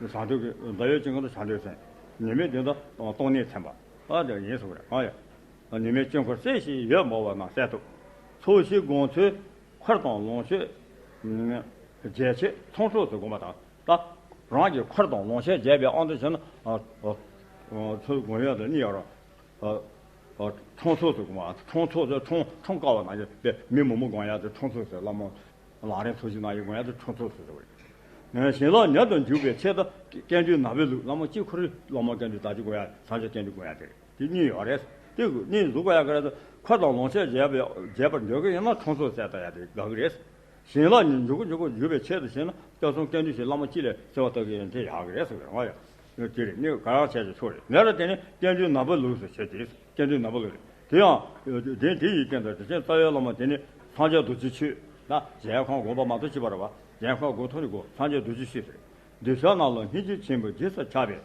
བྱང་ཆུབ་ཀྱི་ཟླ་འོད་དཀྱིལ་འཁོར་དུ་བྱང་ཆུབ་སེམས་ཉི་མའི་གདན་དུ་སྟོང་ཉིད་མཚན་པ་ཨ་དེ་ཡིན་གསུངས་རེད། ཨ་ཡ། ཉི་མའི་དཀྱིལ་འཁོར་གསལ་ཞིང་འོད་འབར་བ་རྣམས་གསལ་ཐུབ། ཚོགས་ཞིང་སྒོམ་ཚུལ་འཁོར་དང་ལོངས་སྤྱོད་རྒྱས་བྱེད་ཚོགས་གཙོ་ཟེར་དགོངས་པ་དང་། ད་རང་གི་འཁོར་དང་ལོངས་སྤྱོད་རྒྱས་པའི་དབང་དུ་བྱས་ན་ཚུལ་སྒོམ་ཡག་དང་གཉིས་ཡོད་རེད། ཁྲོམ་ཚོགས་ཟེར་དགོངས་པ། ཁྲོམ་ཚོགས་ཟེར་ཁྲོམ་ཁྲོམ་དཀར་བ་ནང་བཞིན་པའི་མི་མང་པོ་སྒོམ་ཡག་དེ་ཁྲོམ་ཚོགས་ཟེར། བླ་མ་ལམ་རིམ་ཚོགས་ཞིང་ནང་བཞིན་སྒོམ་ཡག་དེ་ཁྲོམ་ཚོགས་ཟེར་བ་རེད། བྱིན་རླབས་མྱུར་དུ་འཇུག་པའི་ཆེད་དུ་ཀུན་འདུས་ནག་པོའི་ལུགས། བླ་མ་གཅིག་ཁོ་རང་བླ་མ་ཀུན་འདུས་དག་ཅིག་དགོས་ཡ། བྱང་ཆུབ་ཀུན་འདུས་དགོས་ཡ་དེ་རེད། དེ་གཉིས་ཡོད་རེད། དེ་གཉིས་འཛུགས་དགོས་ཡ་ག་རེ་ཟེར། འཁོར་དང་ལོངས་སྤྱོད་རྒྱས་པའི་རྒྱས་པར་འདོད་ཀྱི་ཡིན་ན་ཁྲོམ་ཚོགས་ཟེར་ད་ཡ་དེ་དགའ་གི་རེད། བྱིན་རླབས་ཉིད་འཇུག་གི་འཇུག་གི་འཇུག་པའི་ཆེད་དུ་བྱས་ན་སྐྱབས་གསུམ་ཀུན་འདུས་ཞེས་བླ་མ་གཅིག་ལ་གསོལ་བ་བཏབ་ཀྱི་ཡིན་དེ་ཡག་གི་རེད་ཟེར་གི་རེད། ང་ཡ་དེ་རེད། གཉིས་ག་རང་བྱས་ཀྱི་ཆོག་རེད། མེད་ལ་དེ་ནི་ཀུན་འདུས་ནག་པོའི་ལུགས་སུ་བྱེད་དེ། ཀུན་འདུས་ནག་པོ་ལུགས་རེད། དེ་ཡང་དེ་དེ་ཡི་སྟེང་དུ་དེ་བཞིན་རྩ་བའི་བླ་མ་དེ་ནི་སངས་རྒྱས་རྡོ་རྗེ་ཆོས་ད་གཞལ་ཡས་ཁང་དགོངས་པ་མ་གཏོགས་ཅི་པ་རེད་བ། གཞལ་ཡས་ཁང་དགོངས་ཐོག་ནས་དགོངས། སངས་རྒྱས་རྡོ་རྗེ་ཆོས་ཟེར། འདི་ཕྱོགས་རྣམས་ལ་སྙིང་རྗེ་ཆེན་པོས་རྗེས་སུ་ཆགས་པའི་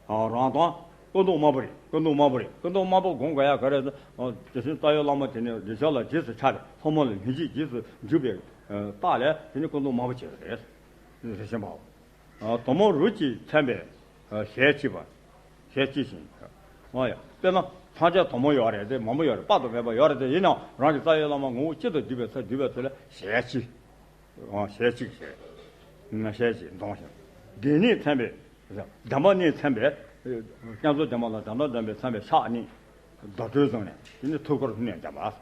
རང་དང་། སྐུ་མདོག་དམར་པོ་རེད། སྐུ་མདོག་དམར་པོ་རེད། སྐུ་མདོག་དམར་པོ་དགོངས་དགོས་ཡ་ག་རེ་ཟེར། དེ་བཞིན་རྩ་བའི་བླ་མ་དེ་ནི་འདི་ཕྱོགས་ལ་རྗེས་སུ་ཆགས་པའི་ལྷ་མོ་ལ་སྙིང་རྗེ་རྗེས་སུ་འཇུག་པའི་རྟགས་ལས་དེ་ནི་སྐུ་མདོག་དམར་པོ་བྱས་པ་རེད། རེ་ཞིག་པའོ། དོམ་མོ་རུ་གཅིག་མཚན་པའི་ཞལ་གཅིག་པ། ཞལ་གཅིག་ཞིང་། འོ་ཡ། དཔེར་ན་ཐང་ཆད་དོམ་མོ་ཡོད་རེད་དེ་མང་པོ་ཡོད་རེད། དཔག་ཏུ་མེད་པ་ཡོད་རེད་དེ་ཡིན་ནའང་རང་གི་རྩ་བའི་བླ་མ་ངོ་བོ་གཅིག་ཏུ་བསྡུས་པའི་ཚེ་བསྡུས་པའི་ཚེ་ལ་ཞལ་གཅིག་ཞལ་གཅིག་ཞལ་གཅིག་འདོང་ཞིང་། བདེན་གཉིས་མཚན་པའི། བདེན་པ་གཉིས་མཚན་པའི། བསྐྱེད་རྫོགས་བདེན་པ་དང་བདེན་གཉིས་བདེན་པའི་མཚན་པའི་ཕྱག་གཉིས། རྡོ་གྲོལ་བཟུང་ནས་དེ་ནི་ཐུགས་ཁུར་ནས་བདེན་པ།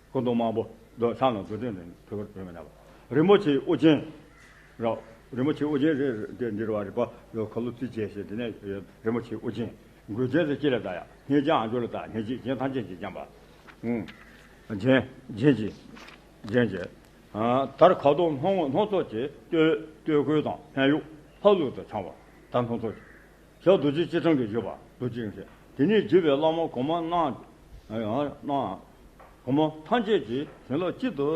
སྐུ་མདོག་དམར་པོ། མདོག་ཕྱག་ན་རྡོ་རྗེ་འདི་ཐུགས་ཀར་བོད་མི་ནག་པ། རིན་པོ་ཆེའི་དབུ་ཅན། རོ། རིན་པོ་ཆེའི་དབུ་ཅན་རེད་དེ་འདི་རུ་བ་རེད་པ། ཡོ་ཁ་ལོ་རྩིས་བྱས་ཤིང་དེ་ནས་རིན་པོ་ཆེའི་དབུ་ཅན། མགུལ་ཅན་ཟེར་ཅི་ལ་བཏགས་ཡ། སྙིང་རྗེ་ཨ་འཇུ་ལ་བཏགས། སྙིང་རྗེ་རྒྱན་ཐམས་ཅད་ཀྱིས་བརྒྱན་པ། ཨུམ། རྒྱན། རྒྱན་གྱིས། རྒྱན་གྱིས། ཨ། དར་ཁ་དོག་སྣུམ་སྣུམ་ཚོགས་ཀྱི་སྟོད་སྟོད་གོས་དང་སྨད་གཡོགས་ལྷབ་ལྷུབ་ཏུ་འཕྱང་བ། དར་སྣུམ་ཚོགས་ཀྱི། ཞབས་རྡོ་རྗེ་སྐྱིལ་ཀྲུང་གིས་བཞུགས་པ། རྡོ་རྗེ་ཞེས་དེ་ནས་བརྒྱུད་པའི་བླ་མ་གོང་མ་རྣམས། ཨ། གོང་མ་ཐམས་ཅད་ཀྱི་བྱིན་རླབས་གཅིག་ཏུ་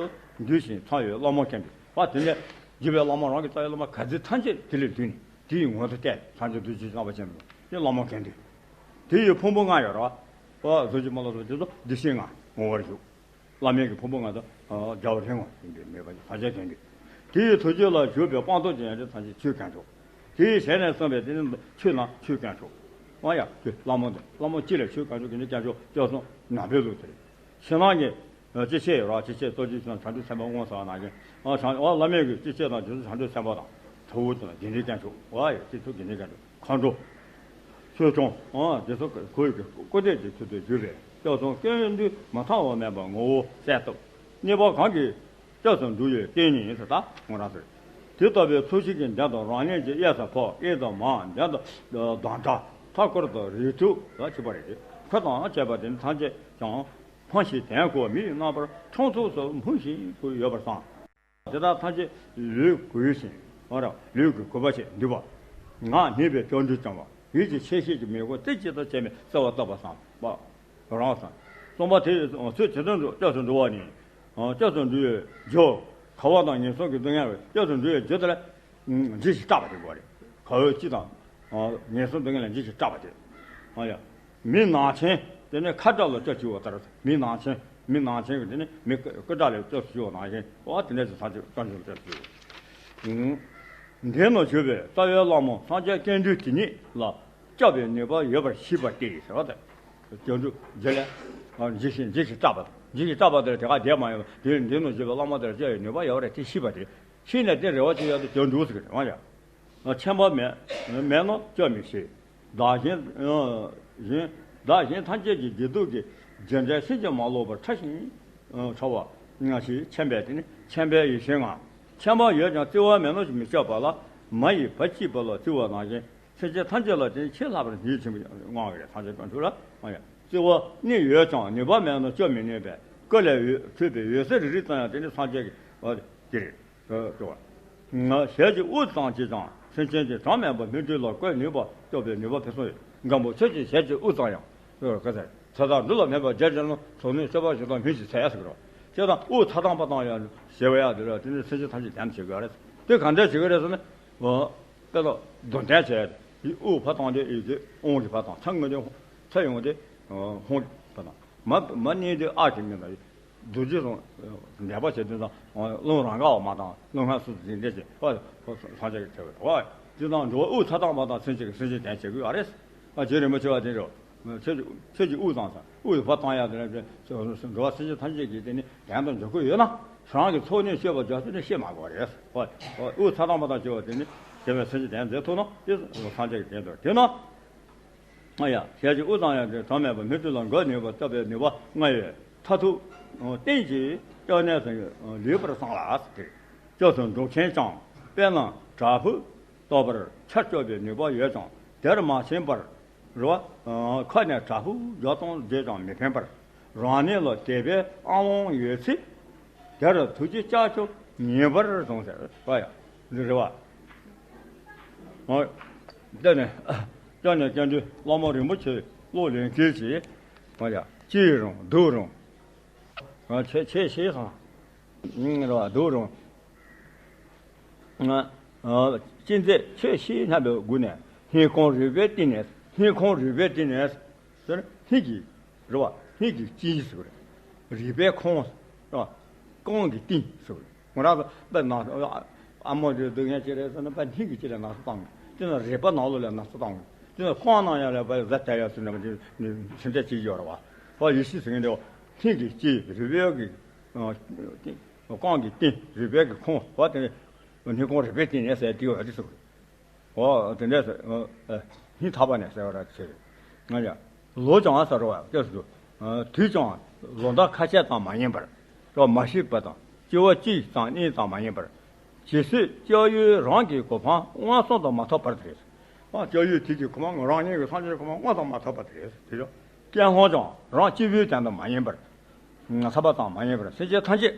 འདུས་ཤིང་ཚང་བའི་བླ་མ་མཁན་པོ། དེ་ནས་བརྒྱུད་པའི་བླ་མ་རང་གི་རྩ་བའི་བླ་མ་ག་ཚོད་ཐམས་ཅད་དེ་ལས་བསྡུས་ནས་དེའི་ངོ་དེ་བལྟས་ནས་སངས་རྒྱས་རྡོ་རྗེ་རྣམ་པ་ཅན་དེ་བླ་མ་མཁན་པོ། དེ་ཡི་ཕུང་པོ་ལྔ་ཡོད་རེད་བ། གཟུགས་ཀྱི་མ་ལ་སོགས་དེ་ཚོ་བདེ་གཤེགས་ལྔ་ངོ་བོར་བཞུགས། བླ་མའི་གི་ཕུང་པོ་ལྔ་དང་། རྒྱལ་བ་རིན་པོ་ཆེ་འདི་མེད་པ་ཡི་ཕ་ཆེན་དོན་གྱི། དེ་ཡི་ཐུགས་རྗེ་ལ་བཞུགས་པའི་སྤངས་རྟོགས་ཀྱི་ཡན་ཆད་ཐམས་ཅད་ཆོས་དཀོན་མཆོག། དེ་ཡི་ཞལ་ནས་གསུངས་པའི་དེ་ནི་ཆོས་རྣམས་ཆོས་དཀོན་མཆོག། ཨ་ཡ། དེ་བླ་མ་འདི་བླ་མ་སྤྱི་ལ་ཆོས་དཀོན་མཆོག་གི་ནི་དཀོན་མཆོག་སྐྱབས་སུ་ནང་པའི་ལུགས་དེ་རེད། ཕྱི་ནང་གི་སྤྱི་བྱེ་བྲག་སྤྱི་བྱེ་བྲག་ཆེན་པོ་དབང་བྱ་བ་ནང་བཞིན། ཨ། བྱང་། ཨ། བླ་མའི་གི་སྤྱི་བྱེ་བྲག་དང་རྗེ་བཙུན་བྱང་ཆུབ་སེམས་དཔའ་དང་། ཐུ་བོ་དང་དགེ་འདུན་དཀོན་མཆོག། ཨ་ཡ། སྤྱི་ཚོགས་དགེ་འདུན་དཀོན་མཆོག། མཁའ་འགྲོ། ཆོས་སྐྱོང་། ཨ། དེ་ཚོ་གོས་ཀྱི་སྐུ་ལྡེབ་ཀྱི་ཚུལ་དུ་གྱུར་པས་སྐྱབས་སུ་སྐྱོང་དུས་མ་ཐག་པ་མེད་པར་ངོ་བོ་གསལ་བཏབ། གཉིས་པ་གང་གིས་སྐྱབས་སུ་འགྲོ་བའི་རྟེན་ཡིན་ཟེར། ད་ངོ་རང་ཟེར། དེ་ལྟ་བུའི་ཚོགས་ཞིང་གི་འདྲེན་དང་རང་གནས་ཀྱི་གཡས་སུ་ཕོག། གཡས་དང་མར་འདྲེན་དང་སྡང་དགྲ་མཐའ་བསྐོར་དང་རིགས་དྲུག་ལ་ཆིབས་པ་རེད། ཁོ་དང་བཅས་པ་དེ་ཐམས་ཅད་ཀྱང་འཕངས་ཤིང་དོན་གོ་བ་མིག་གིས་རྣམ་པར་ཁྲོམ་ཚུགས་སུ་འཕངས་ཤིང་བཀོད་ཡོད་པར་བསམ། དེ་དག་ཐམས་ཅད་ལུས་གུས་ཤིང་། ཨ་ར། ལུས་ཀྱི་གུས་པ་ཆེ་འདུས་པ། ངག་སྨྲས་པའི་སྐྱབས་འགྲོས་བཅངས་པ། ཡིད་ཀྱི་ཆེས་ཤེས་ཀྱི་མོས་གུས་རྩེ་གཅིག་ཏུ་བྱས་ནས་གསོལ་བ་བཏབ་པ་བསམ་པ་རང་བསམ། གསུམ་པ་དེ་ཡི་ཚུལ་ཇི་ལྟར་འགྲོ། སྐྱབས་སུ་འགྲོ་བ་ནི། ཨ། སྐྱབས་སུ་འགྲོ་བའི་རྒྱུ། འཁོར་བ་དང་ངན་སོང་གི་སྡུག་བསྔལ་བས་སྐྱབས་སུ་འགྲོ་བའི་རྒྱུ་དེ་ལ། ཨ། འཇིགས་ཤིང་སྐྲག་པ་དེ་དགོས་རེད། འཁོར་བའི་སྤྱི་དང་། ཨ། ངན་སོང་སྡུག་བསྔལ་ལ་འཇིགས་ཤིང་སྐྲག་པ་དེ། ཨ་ཡ། མི་ནག་ཅན་དེ་ནི་ཁ་དགྲ་ལ་སྐྱབས་བཅོལ་བ་ལྟར། མི་ནག་ཅན། མི་ནག་ཅན་གྱི་དེ་ནི་མི་སྐུ་སྐུ་དགྲ་ལ་སྐྱབས་སུ་བཅོལ་བ་ནང་བཞིན། འོ་དེ་འདྲ་ཞིག་ཐག་ཆོད་སྐྱབས་སུ་སྐྱབས་སུ་བཅོལ། ཨུམ། འདི་ནང་བཞུགས་པའི་རྩ་བའི་བླ་མ་སངས་རྒྱས་བསྟན་འགྲོའི་དེ་ཉིད་ལ་སྐྱབས་པའི་ནུས་པ་ཡོད་པར་ཤེས་པ་སྟེ་ཟེར་བ་དང་། སྐྱབས་འགྲོ་རྗེས་ལ། ཨ། འཇིགས་ཤིང་འཇིགས་ཤིང་སྐྲག་པ། འཇིགས་ཤིང་སྐྲག་པ་དེར་དེ་ག་བསྡད་མ་ཡོང་། དེ་འདི་ནང་བཞུགས་པའི་བླ་མ་དེར་སྐྱབས་པའི་ནུས་པ་ཡོད་རེད་དེ་ཤེས་པ་དེ། ཤེས་ནས་དེ་རེ་བ་ཅིག་ཡོད་དེ་སྐྱབས་འགྲོ་ཟེར་གི་རེད། འོ་ཡ། ཨ། ཁྱད་པར་མེད་མེད་ན་སྐྱབས་མི་ཤེས། བདག་གཞན། ཨ། གཞན། བདག་གཞན་ཐམས་ཅད་ཀྱི་བདེ་སྡུག་གི་རྒྱུ་འབྲས་ཕྱིན་ཅི་མ་ལོག་པར་ཕྲ་ཞིང་། ཨ། ཕྲ་བ་ཞིག་མཁྱེན་པས་དེ་ནི་མཁྱེན་པའི་ཡེ་ཤེས་ལྔ། མཁྱེན་པ་ཡོད་ཀྱང་བརྩི་བ་མེད་ན་མི་སྐྱོབ་པ་ལ། མ་ཡིས་བ་ཅིག་བ་ལ་བརྩི་བ་ནང་བཞིན། སེམས་ཅན་ཐམས་ཅད་ལ་དེ་ནི་ཆེས་ལྷག་པར་ཉེས་ཆེན་པོ་མངའ་བ་རེད། སངས་རྒྱས་དཀོན་མཆོག་ལ། ཨ་ཡ། བརྩི་བ་ནི་ཡོད་ཀྱང་ནུས་པ་མེད་ན་སྐྱོབ་མི་ནུས་པས། སྐུ་ལས་འོད་འཕྲོས་པའི་འོད་ཟེར་རིག་རིག་ཙམ་ཡང་དེ་ནི་སངས་རྒྱས་ཀྱི། ཨ། དེ་རེད། ཨ། ལྟོས་པ། ཞལ་གྱི་དབུགས་ཙམ་གྱིས་ཀྱང་སེམས་ཅན་གྱི་གྲངས་མེད་པ་སྨིན་གྲོལ་ལ་བཀོད་ནུས་པ་སྐྱོབ་པའི་ནུས་པ་ཕུན་སུམ་ཡོད། མགོན་པོ་ཁྱོད་ཀྱི་ཞལ་གྱི་དབུགས་ཙམ་ཡང་། ཨ། ག་ཚད་ཚེ་དང་འབྲུ་ལ་མེད་པར་བརྒྱ་བྱིན་ནོ། གྲོགས་ནི་སྤྱོད་པ་ཞིག་དང་མི་ཞིག་འཚལ་ཟེར་གི་རོ། ཞེས་དང་དབུགས་ཚ་དྭངས་པ་དང་ཡང་ཞེས་པ་ཡང་དེ་ལ་དེ་ནི་སེམས་ཅན་ཐམས་ཅད་དོན་དུ་བྱེད་དགོས་རེད། དེ་གང་འདྲ་བྱེད་དགོས་རེད་ཟེར་ན། ཨོ། དཔེ་ལ་རྡུལ་ཕྲན་བྱས་ཏེ་དབུགས་ཕར་བཏང་དུས་ཡིན་དུས་དབང་གིས་ཕར་བཏང་། ཚ་ཡོང་དུས་ཚ་ཡོང་དུས་ཧོང་གིས་ཕར་བཏང་། མར་མར་མནན་དུས་ཨ་གིས་མནན་པ། རྡོ་རྗེ་སོང་འདས་པ་བྱེད་དུས་དང་རླུང་རང་འགག་པ་མ་བཏང་། རླུང་ཧ་སུ་ཟིན་འདྲ་བྱེད་པ། སངས་རྒྱས་ཀྱི་ཐེག་པ་རེད། དེ་དང་འགྲོ་བ་དབུགས་ཚ་དྭངས་པ་དང་སེམས་ཅན་གྱི་སེམས་ཅན་དོན་བྱེད་དགོས་ཨ་རེད། ཨ། རྗེ་རིན་པོ་ཆེ་བ་དེ་རེད། ཁྱོད་ཀྱི་ཁྱོད་ཀྱི་དབུགས་བཏང་ས་དབུགས་ཕར་བཏང་ཡག་དེ་ལ་འགྲོ་བ་སེམས་ཅན་ཐམས་ཅད་ཀྱི་དེ་ནི་དོན་དུ་འཇུག་གི་ཡོད་ན། རང་གི་ཚོགས་ནི་སྤྱོད་པ་རྒྱ་ཆེ་ནི་ཤེས་མ་དགོས་རེད། ཨོ། དབུགས་ཚ་དྭངས་པ་དང་བཅས་པ་དེ་ནི་དེ་བས་སེམས་ཅན་དོན་མཛད་ཐུབ་ན་དེ་སངས་རྒྱས་ཀྱི་དོན་དུ། དེ་ན། ཨ་ཡ། ཞལ་གྱི་དབུགས་ཙམ་ཡང་དེ་གྲངས་མེད་པ་སྨིན་གྲོལ་ལ་འགོད་ནུས་པ་སྐྱོབ་པའི་ནུས་པ་ལྔ་ཡོད། མཐར་ཐུག་རྟེན་གྱི་སྐྱབས་གནས་སུ་ལུས་པར་བསམ་ལ་ཟེར། སྐྱབས་སུ་འགྲོ་མཁན་ཀྱང་དཔེར་ན་བྲག་ཕུག་ལྟ་བུར་ཆར་སྐྱོབ་པའི་ནུས་པ་ཡོད་ཀྱང་དེར་མ་ཕྱིན་པར། རེད་བ། ཁ་ནས་བྲག་ཕུག་རྒྱབ་དང་བརྗོད་ཀྱང་མི་ཕན་པར། རང་ཉིད་ལ་དད་པའི་ཨ་དབང་ཡོད་ཚེ། དེར་ཐུགས་རྗེ་ལྕགས་ཀྱུ་ཉེ་བར་བཟུང་ཟེར་བ་ཡ། འདི་རེད་བ། ཨོ། དེ་ནས་སྐྱབས་གནས་སྐྱབས་འགྲོའི་བླ་མ་རིན་པོ་ཆེ་བློ་ལེན་སྐྱེས་ཀྱིས། བ་ཡ། སྐྱིད་རུང་སྡུག་རུང་། ཨ། ཆེ་ཆེ་ཤེས་སོང་། རེད་བ། སྡུག་རུང་། ཨ། ཅི་མཛད་ཆོས་ཤེས་སྙམ་པའི་སྒོ་ནས་སྙིང་ཁོང་རུས་པའི་གཏིང་ནས། སྙིང་ཁོང་རུས་པའི་གཏིང་ནས་ཟེར། སྙིང་གི། རེད་བ། སྙིང་གི་དཀྱིལ་ཟེར་བ་རེད། རུས་པའི་ཁོང་། རེད་བ། རྐང་གི་གཏིང་ཟེར་བ་རེད། ང་རང་ཚོ་དཔེ་ན་ཨ་མ་དེ་སྡུག་བསྔལ་ཅི་རེད་ཟེར་ན། དཔེ་སྙིང་གི་དཀྱིལ་ལ་ན་ཚ་བཏང་གི། དེ་ན་རུས་པ་ནང་ལོགས་ལ་ན་ཚ་བཏང་གི། དེ་ན་རྐང་ནང་ཡང་ལ་དཔེ་ཟ་དྲ་ཡ་ཟེར་ན་དེ་ནི་ཚིམ་ཚད་ཅིག་ཡོད་རེད་བ། ཨོ། ཡེ་ཤེས་ཟེར་མཁན་དེ་སྙིང་གི་དཀྱིལ། རུས་པའི་གི། ཨ། རྐང་གི་གཏིང་། རུས་པའི་གི་ཁོང་། ཨོ། དེ་ནི་སྙིང་ཁོང་རུས་པའི་གཏིང་ནས་ཟེར་དེ་བ་དེ་ཟེར་བ་རེད། ཨོ། དེ་འདྲས་སེ། ཨ། སྙིང་ཐག་པ་ནས་ཟེར་བ་ར་ཆེ་རེད། ང་ཡ། ལོ་ཀྱང་ཟེར་བ་སྐྱབས་སུ། ཨ། དུས་ཀྱང་ལོ་ཟླ་ཁ་ཤས་ཙམ་མ་ཡིན་པར། ཀྱང་མ་ཤེས་པ་དང་། སྐྱེ་བ་གཅིག་ཙམ་གཉིས་ཙམ་མ་ཡིན་པར། ཇི་སྲིད་སྐྱབས་ཡུལ་རང་གི་གོ་འཕང་མངོན་སུམ་དུ་མ་ཐོབ་བར་དེ། ཨ། སྐྱབས་ཡུལ་དེ་གི་གོ་འཕང་རང་ཉིད་ཀྱི་སངས་རྒྱས་གོ་འཕང་མངོན་དུ་མ་ཐོབ་པ་དེ། དེ་ཡང་སྐྱེ་སྔོན་ཀྱང་རང་སྐྱེ་བོའི་དོན་དུ་མ་ཡིན་པར། ཐར་པ་ཙམ་མ་ཡིན་པར་སེམས་ཅན་ཐམས་ཅད་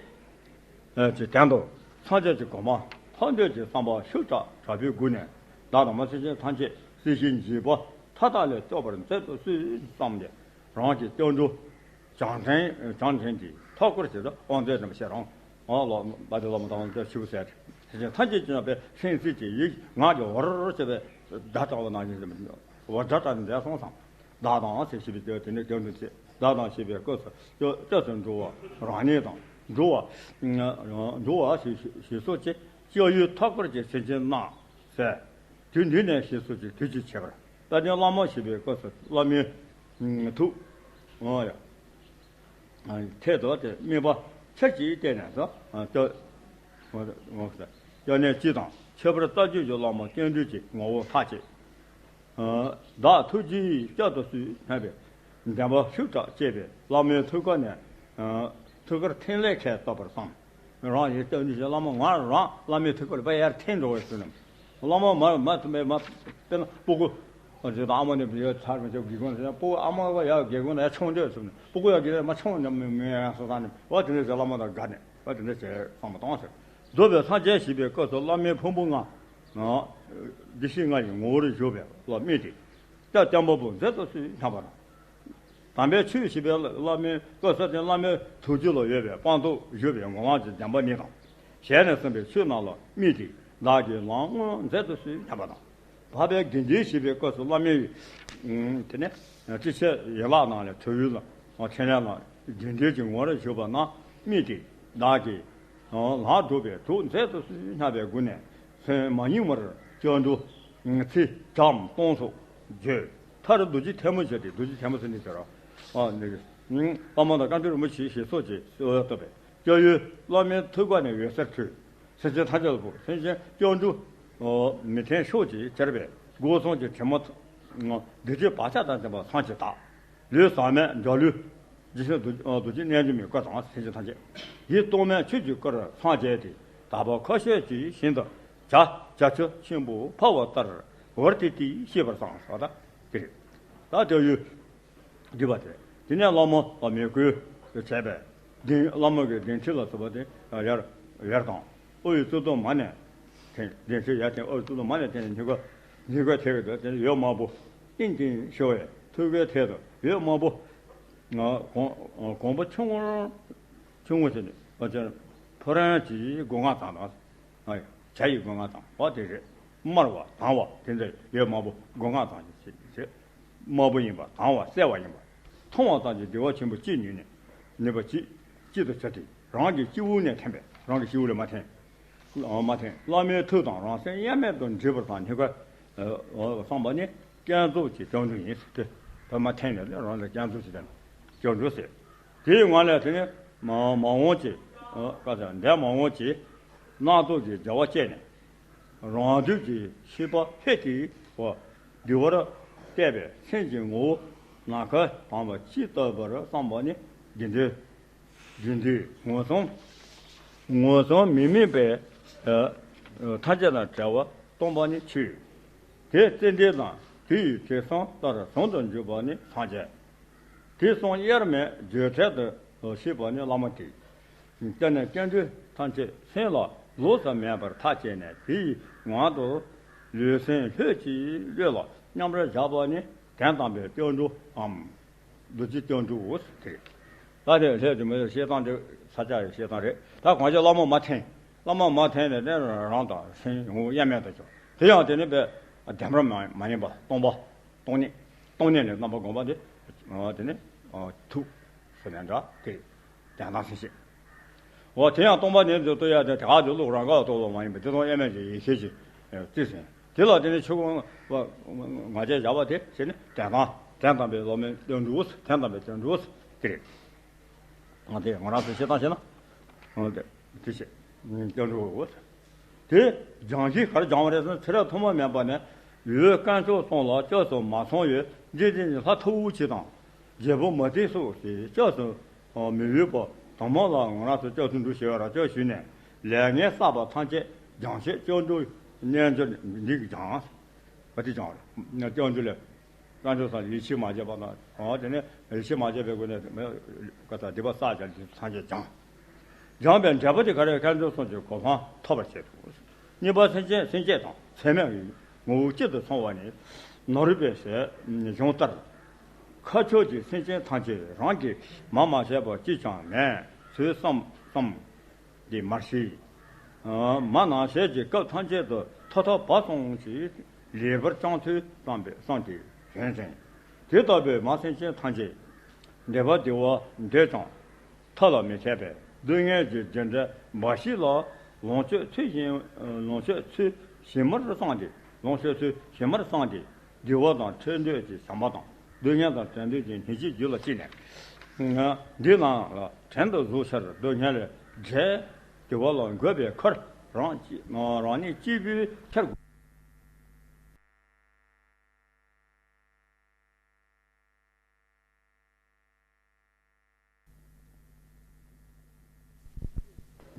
ཀྱི་དོན་དུ་སངས་རྒྱས་ཀྱི་གོ་འཕང་ཐོབ་འདོད་ཀྱི་བསམ་པ་ཤུགས་དྲག་དྲག་པོའི་སྒོ་ནས། བདག་དང་མ་སེམས་ཅན་ཐམས་ཅད་སྲིད་ཞིའི་འཇིགས་པ་མཐའ་དག་ལས་སྐྱོབ་པར་མཛད་དུ་གསོལ་བསམ་སྟེ། རང་གི་སྐྱབས་འགྲོ་བྱང་ཆེན་བྱང་ཆེན་གྱི་ཐུགས་ཁུར་ཞེས་སུ་དབང་མཛད་རིན་པོ་ཆེ་རང་། ཨ། ལོ་པ་དེ་ལོ་མ་དང་དེ་ཆུ་བོ་ཟེར། སེམས་ཅན་ཐམས་ཅད་ཀྱི་ནང་པའི་སེམས་ཅན་གྱི་ཡིད་ངག་གི་འོར་བྱེད་པའི་བརྡ་དྲག་པོ་ནང་བཞིན་འོར་སྒྲ་དྲག་ནས་འདས་སོང་ཙང་། བདག་དང་ཞེས་པའི་དེ་ནི་སྐྱབས་འགྲོ་ཚེ། བདག་དང་ཞེས་པའི་སྐབས་སུ་སྐྱབས་སྐྱབས་སུ་འགྲོ་བ་རང་ཉིད་དང་། འགྲོ་བ་འགྲོ་བ་ཞེས་ཞེས་སོགས་ཀྱི་སྐྱབས་ཡུལ་ཐུགས་ཁུར་གྱི་སེམས་ཅན་རྣམས་ཟེར། དུས་འདི་ནས་ཞེས་སོགས་ཀྱི་དུས་ཀྱི་ཁྱད་པར། ད་ནི་བླ་མ་ཞེས་པའི་སྐབས་སུ་བླ་མའི་ཐུགས། འོ་ཡ། ཐད་དུ་དེ་དམིགས་པ་ཆེར་གྱིས་བསྐྱེད་ནས་སོ། སྐྱབས་སྐྱབས་གནས་སྤྱི་དང་ཁྱད་པར་རྩ་རྒྱུད་ཀྱི་བླ་མ་སྐྱབས་འགྲོའི་ངོ་བོ་མཐའ་བཅད། བདག་ཐུགས་རྗེའི་སྐྱབས་སུ་གསོལ་སྙམ་པའི་འདུན་པ་ཤུགས་དྲག་བསྐྱེད་པས། བླ་མའི་ཐུགས་ཀ་ནས་ཐུགས་ཀར་འཐེན་ལས་ཁས་བཏབ་པར་བསམ། རང་ཡི་སྟོབས་ནི་བླ་མ་ང་རང་བླ་མའི་ཐུགས་ཀ་ལ་ཕར་ཡར་འཐེན་འགྲོ་བའི་ཚུལ་རྣམས། བླ་མ་མར་མ་མ་དཔེར་ན་སྤུ་གུ་ཨ་ཅེ་དང་ཨ་མ་ནི་ཡར་ཚར་མི་ཆོག་སྒེའུ་ཁུང་ནས་སྤུ་གུ་ཨ་མ་བ་ཡར་སྒེའུ་ཁུང་ནས་ཡར་མཆོང་འདོད་ཚུལ་ནི། སྤུ་གུ་ཡར་སྒེའུ་ནས་མ་མཆོང་ནི་མི་ཡང་སོ་ས་ནི་བ་དེ་འདྲ་བྱས་བླ་མ་དང་དགའ་ནས་བ་དེ་འདྲ་བྱས་བསམ་པ་གཏོང་ཟེར། རྫོགས་པའི་སངས་རྒྱས་ཞེས་པའི་སྐབས་སུ་བླ་མའི་ཕུང་པོ་ལྔ། བདེ་གཤེགས་ལྔ་ཡི་ངོ་བོར་བཞུགས་པའི་བླ་མ་དེ། སྐྱབས་སྐྱབས་མགོན་པོ་མཛད་དུ་གསོལ་སྙམ་པ་དང་། དམ་པའི་ཆོས་ཞེས་པའི་བླ་མའི་སྐབས་སུ་བླ་མའི་ཐུགས་རྒྱུད་ལ་ཡོད་པའི་སྤངས་རྟོགས་བཞུགས་པའི་ངོ་བོ་གྱི་བདེན་པ་ཉིད་དང་། ཞལ་ནས་གསུངས་པའི་ཆོས་རྣམས་ལ་དམིགས་ཏེ། བདག་གིས་ལམ་དངོས་མཛད་དུ་གསོལ་སྙམ་པ་དང་། འཕགས་པའི་དགེ་འདུན་ཞེས་པའི་སྐབས་སུ་བླ་མའི། དེ་ནས་ཅི་བྱེད་ཡན་ལག་རྣམས་ལས་ཐུབ་ཡུལ་ལ་འཕྲིན་ལས་ལ་དགེ་འདུན་གྱི་ངོ་བོར་བཞུགས་པ་རྣམས་དམིགས་ཏེ། བདག་གིས་ལམ་སྒྲུབ་པའི་གྲོགས་མཛད་དུ་གསོལ་སྙམ་པའི་སྒོ་ནས་མཚན་མ་རྙིང་བར་སྐྱབས་འགྲོ་ཚིག་གྲངས་སྟོང་སོགས་བརྗོད། མཐར་རྡོ་རྗེ་ཐལ་མོ་སྦྱར་ཏེ། རྡོ་རྗེ་ཐལ་མོ་ཟེར་ནས་ཟེར་རོ། ཨ་ནི། བླ་མ་དང་བཀའ་འདུས་རིན་པོ་ཆེ་ཞེས་སོགས་ཀྱི་གསོལ་བ་བཏབ་པས། སྐྱབས་ཡུལ་བླ་མའི་ཐུགས་ཀ་ནས་འོད་ཟེར་འཕྲོས། སེམས་ཅན་ཐམས་ཅད་ལ་ཕོག་སེམས་ཅན་སྐྱབས་འགྲོ་མི་འཐོར་ཤོག་ཅེས་གྱེར་པས། སྒོ་གསུམ་གྱི་དྲི་མ་བདེ་སྐྱིད་བག་ཆགས་དང་ལྡན་པ་སངས་ཀྱིས་དག་ལུས་ཟག་མེད་འདྲ་ལུས། རྗེ་བཙུན་རྡོ་རྗེ་རྣལ་འབྱོར་མའི་སྐུ་དང་སེམས་ཅན་ཐམས་ཅད་ཡིད་རྟོག་མེད་ཆོས་ཀྱི་སྐུར་སངས་རྒྱས་ཏེ། དག་པ་ཁ་ཤས་ཀྱིས་ཤིན་ཏུ་བྱ་བྱ་ཁྱུ་ཆེན་པོ་འཕུར་བ་ལྟར་འོད་ཐིག་ཐིག་ཤེས་པར་བསམ་ཟེར་བ་དེ་རེད། ད་སྐྱབས་ཡུལ་འདུས་པ་དེ། དེ་ནས་བླ་མ་ལ་མོས་གུས་བྱས་པས། གདན་བླ་མ་གི་གདན་ཁྲི་ལ་སོགས་པ་དེ་ཡར་ཡར་དང་། དབུ་ཡི་གཙུག་ཏོར་མ་ནས་འཐེན། གདན་ཁྲི་ཡར་འཐེན། དབུ་ཡི་གཙུག་ཏོར་མ་ནས་འཐེན་ནས་སྙིང་ག་སྙིང་ག་ཐད་ཀྱི་འདུག་དེ་ནས་འོད་དམར་པོ་ཏིང་ཏིང་ཤར་བའི་ཐུགས་ཀའི་ཐད་དུ་འོད་དམར་པོ། གོང་གོང་བུ་ཆུང་ངུ་ཆུང་ངུ་ཟེར་ནས་ཨ་ཅེ་ཕོ་བྲང་གི་སྒོ་ང་ཚང་དང་། ཨ་ཡ། བྱ་ཡི་སྒོ་ང་དང་བ་དེ་རེད། དམར་བ་དྭངས་བ་དེ་འདྲ་ཡོད། དམར་པོ་སྒོ་ང་དང་ཞེས་བྱེད། དམར་པོ་ཡིན་པ་དྭངས་བ་གསལ་བ་ཡིན་པ། མཐོང་བ་ཙམ་གྱིས་བདེ་བ་ཆེན་པོ་སྐྱེས་ནུས་ནས་ནུས་པ་ཅིག་ཅིག་ཏུ་གྱུར་ཏེ། རང་གི་སྤྱི་བོ་ནས་འཐེན་པས། རང་གི་སྤྱི་བོ་ལས་མར་འཐེན། མར་འཐེན། བླ་མའི་ཐུགས་དང་རང་སེམས་དབྱེར་མེད་དུ་འདྲེས་པར་བསམ། སྙིང་ག་བསམ་པ་ནི་བསྐྱེད་རྫོགས་ཀྱི་སྐྱབས་འགྲོ་ཡིན་ཟེར་ཏེ། ད་མར་འཐེན་ནས་རང་ལ་བསྐྱེད་རྫོགས་ཀྱི་སྐྱབས་འགྲོ་ཟེར། དེའི་ངང་ལས་དེ་ནི་མ་མ་འོངས་ཀྱི་བཀའ་སྩལ་འདས་མ་འོངས་ཀྱི་རྣམ་རྟོག་གི་བདེ་བ་སྐྱེས་ནས། རང་དོན་གྱི་ཤེས་པ་ལྷོད་དེ་བ་འདུལ་བར་བལྟས་པས། སེམས་ཀྱི་ངོ་བོ་ནམ་མཁའ་དྭངས་པ་ཇི་ལྟ་བུར་བསམ་པ་ནི་དགེ་འདུན། དགེ་འདུན་ངོ་ཚོམ། ངོ་ཚོམ་མི་དམིགས་པའི་ཐམས་ཅད་དང་བྲལ་བ་སྟོང་པ་ནི་ཆོས། དེ་ཙནྡན་དང་དེ་ཡི་དྲི་བསུང་ལྟར་ཟུང་དུ་འཇུག་པ་ནི་སངས་རྒྱས། དེ་གསུམ་དབྱེར་མེད་བརྗོད་བྲལ་དུ་ཤེས་པ་ནི་བླ་མ་སྟེ། དེ་ནས་སྐྱབས་འགྲོ་ཐམས་ཅད་སེམས་ལ་ལོགས་སུ་མེད་པར་ཐག་བཅད་ནས། དེ་ཡི་ངང་དུ་ལུས་སེམས་ལྷོད་ཀྱིས་ལྷོད་ལ་མཉམ་པར་བཞག་པ་ནི་དོན་དམ་པའི་སྐྱབས་འགྲོའམ། རྡོ་རྗེ་སྐྱབས་འགྲོའོ་ཟེར། ད་དེ་ལྷད་དུ་མི་བཤད་སྟངས་དེ་ས་ཆ་ཡི་བཤད་སྟངས་རེད། ད་གང་ཅི་བླ་མ་མར་འཐེན། བླ་མ་མར་འཐེན་ནས་དེ་རང་དང་སེམས་ངོ་བོ་དབྱེར་མེད་དུ་གྱུར། དེ་ཡང་དེ་ནི་པའི་བདེན་པར་མ་མ་ཡིན་པ་སྟོང་པ། སྟོང་ཉིད། སྟོང་ཉིད་ནི་རྣམ་པར་བསྒོམ་པ་དེ། དེ་ནི་ཐུགས་ཟེར་ནས་འདྲ་དེ། དོན་དམ་སེམས་བསྐྱེད། འོ་དེ་ཡང་སྟོང་པ་ཉིད་དུ་རྟོགས་ཡ་དེ་དེ་ག་དེ་བློ་རང་ག་ལ་རྟོགས་པ་མ་ཡིན་པ་དེ་དང་དབྱེར་མེད་ཀྱི་ཡེ་ཤེས་ཀྱི་རྩིས་ཟིན། དེ་ལ་དེ་ནི་ཆོས་སྐུ་ང་རྒྱལ་བཞག་པ་དེ་བྱས་ནས་དོན་དམ་དོན་དམ་པའི་བླ་མའི་སྐྱབས་འགྲོ་དེ་དོན་དམ་པའི་སྐྱབས་འགྲོ་དེ་རེད། ང་དེ་ང་རང་ཚོའི་བཤད་སྟངས་བྱས་ན། འོ་དེ་དེ་བྱས། སྐྱབས་འགྲོ། དེ་སྦྱང་གཞི་གར་སྦྱང་བ་རེད་ཟེར་ན། ཚེ་རབས་ཐོག་མ་མེད་པ་ནས་འོད་དཀོན་མཆོག་གསུམ་ལ་སྐྱབས་སུ་མ་སོང་བའི་འཇིག་རྟེན་གྱི་ལྷ་མཐུ་བོ་ཆེ་དང་། རྒྱལ་པོ་མུ་སྟེགས་སོགས་ཀྱིས་སྐྱབས་སུ་མི་འོས་པ་ དང་པོ་ལ་ང་རང་ཚོ་སྐྱབས་སུ་འགྲོ་ཞེས་པ་ར་སྐྱབས་ཞུས་ནས་ལས་ངན་བསགས་པ་ཐམས་ཅད་སྦྱང་ཞིང་སྐྱབས་འགྲོ་རྣལ་འབྱོར་འདི་གིས་སྦྱང་། བ་དེ་སྦྱང་རེད། སྐྱབས་འགྲོ་ལས། སངས་རྒྱས་སམ་ཡིད་ཆེས་མ་བྱས་པ་དང་། འོ་དེ་ནས་ཡིད་ཆེས་མ་བྱས་པའི་སྒོ་ནས་ཀ་ད་སྡིག་པ་བསགས་ཀྱང་དེ་ཐམས་ཅད་སྦྱང་། སྦྱངས་པའི་འབྲས་བུ་དེ་ག་རེ། མཁའ་འགྲོ་གསུམ་གྱི་གོ་འཕང་ཐོབ་པར་བྱེད་དོ། གཉིས་པ་སེམས་ཅན་སེམས་བསྐྱེད་དང་ཚད་མའི་ངོ་བོ་གཅིག་ཏུ་སོང་བ་ནི། ནོར་བུའི་གཞུང་ལྟར། མཁའ་ཁྱབ་ཀྱི་སེམས་ཅན་ཐམས་ཅད་རང་གིས་མ་མ་བྱས་པ་གཅིག་ཀྱང་མེད་ཚུལ་བསམ་བསམ་གྱིས་མར་ཤེས། མ་ནམ་ཞིག་གི་སྐབས་ཐམས་ཅད་དུ་ཐོག་མཐའ་བར་གསུམ་གྱི་ལེགས་པར་བསྐྱངས་ཚུལ་བསམ་པའི་བསམ་གྱིས་བྱོན་ཅིང་། དེ་ལྟ་བུའི་མ་སེམས་ཅན་ཐམས་ཅད་འདོད་པ་བདེ་བ་འདོད་ཀྱང་མཐའ་ལ་མི་ཐེག་པས། སྡུག་བསྔལ་གྱི་རྒྱུ་འབྲས་འབའ་ཞིག་ལ་ལོངས་སྤྱོད་ཚུལ་བཞིན། ལོངས་སྤྱོད་ཚུལ་ཞིབ་མོར་བསམས་ཏེ། ལོངས་སྤྱོད་ཚུལ་ཞིབ་མོར་བསམས་ཏེ། བདེ་བ་དང་འཕྲད་འདོད་ཀྱི་བྱམས་པ་དང་། སྡུག་བསྔལ་དང་བྲལ་འདོད་ཀྱི་སྙིང་རྗེ་རྒྱུད་ལ་སྐྱེས་ནས། འདི་རྣམས་ལ་བྲན་དུ་གཟུགས་ཕྱིར་སྡུག་བསྔལ་བྲལ། བདེ་བ་ལ་འགོད་པའི་ཁར་རང་རང་ཉིད་སྐྱེས་བུས་འཁྱེར་དགོས།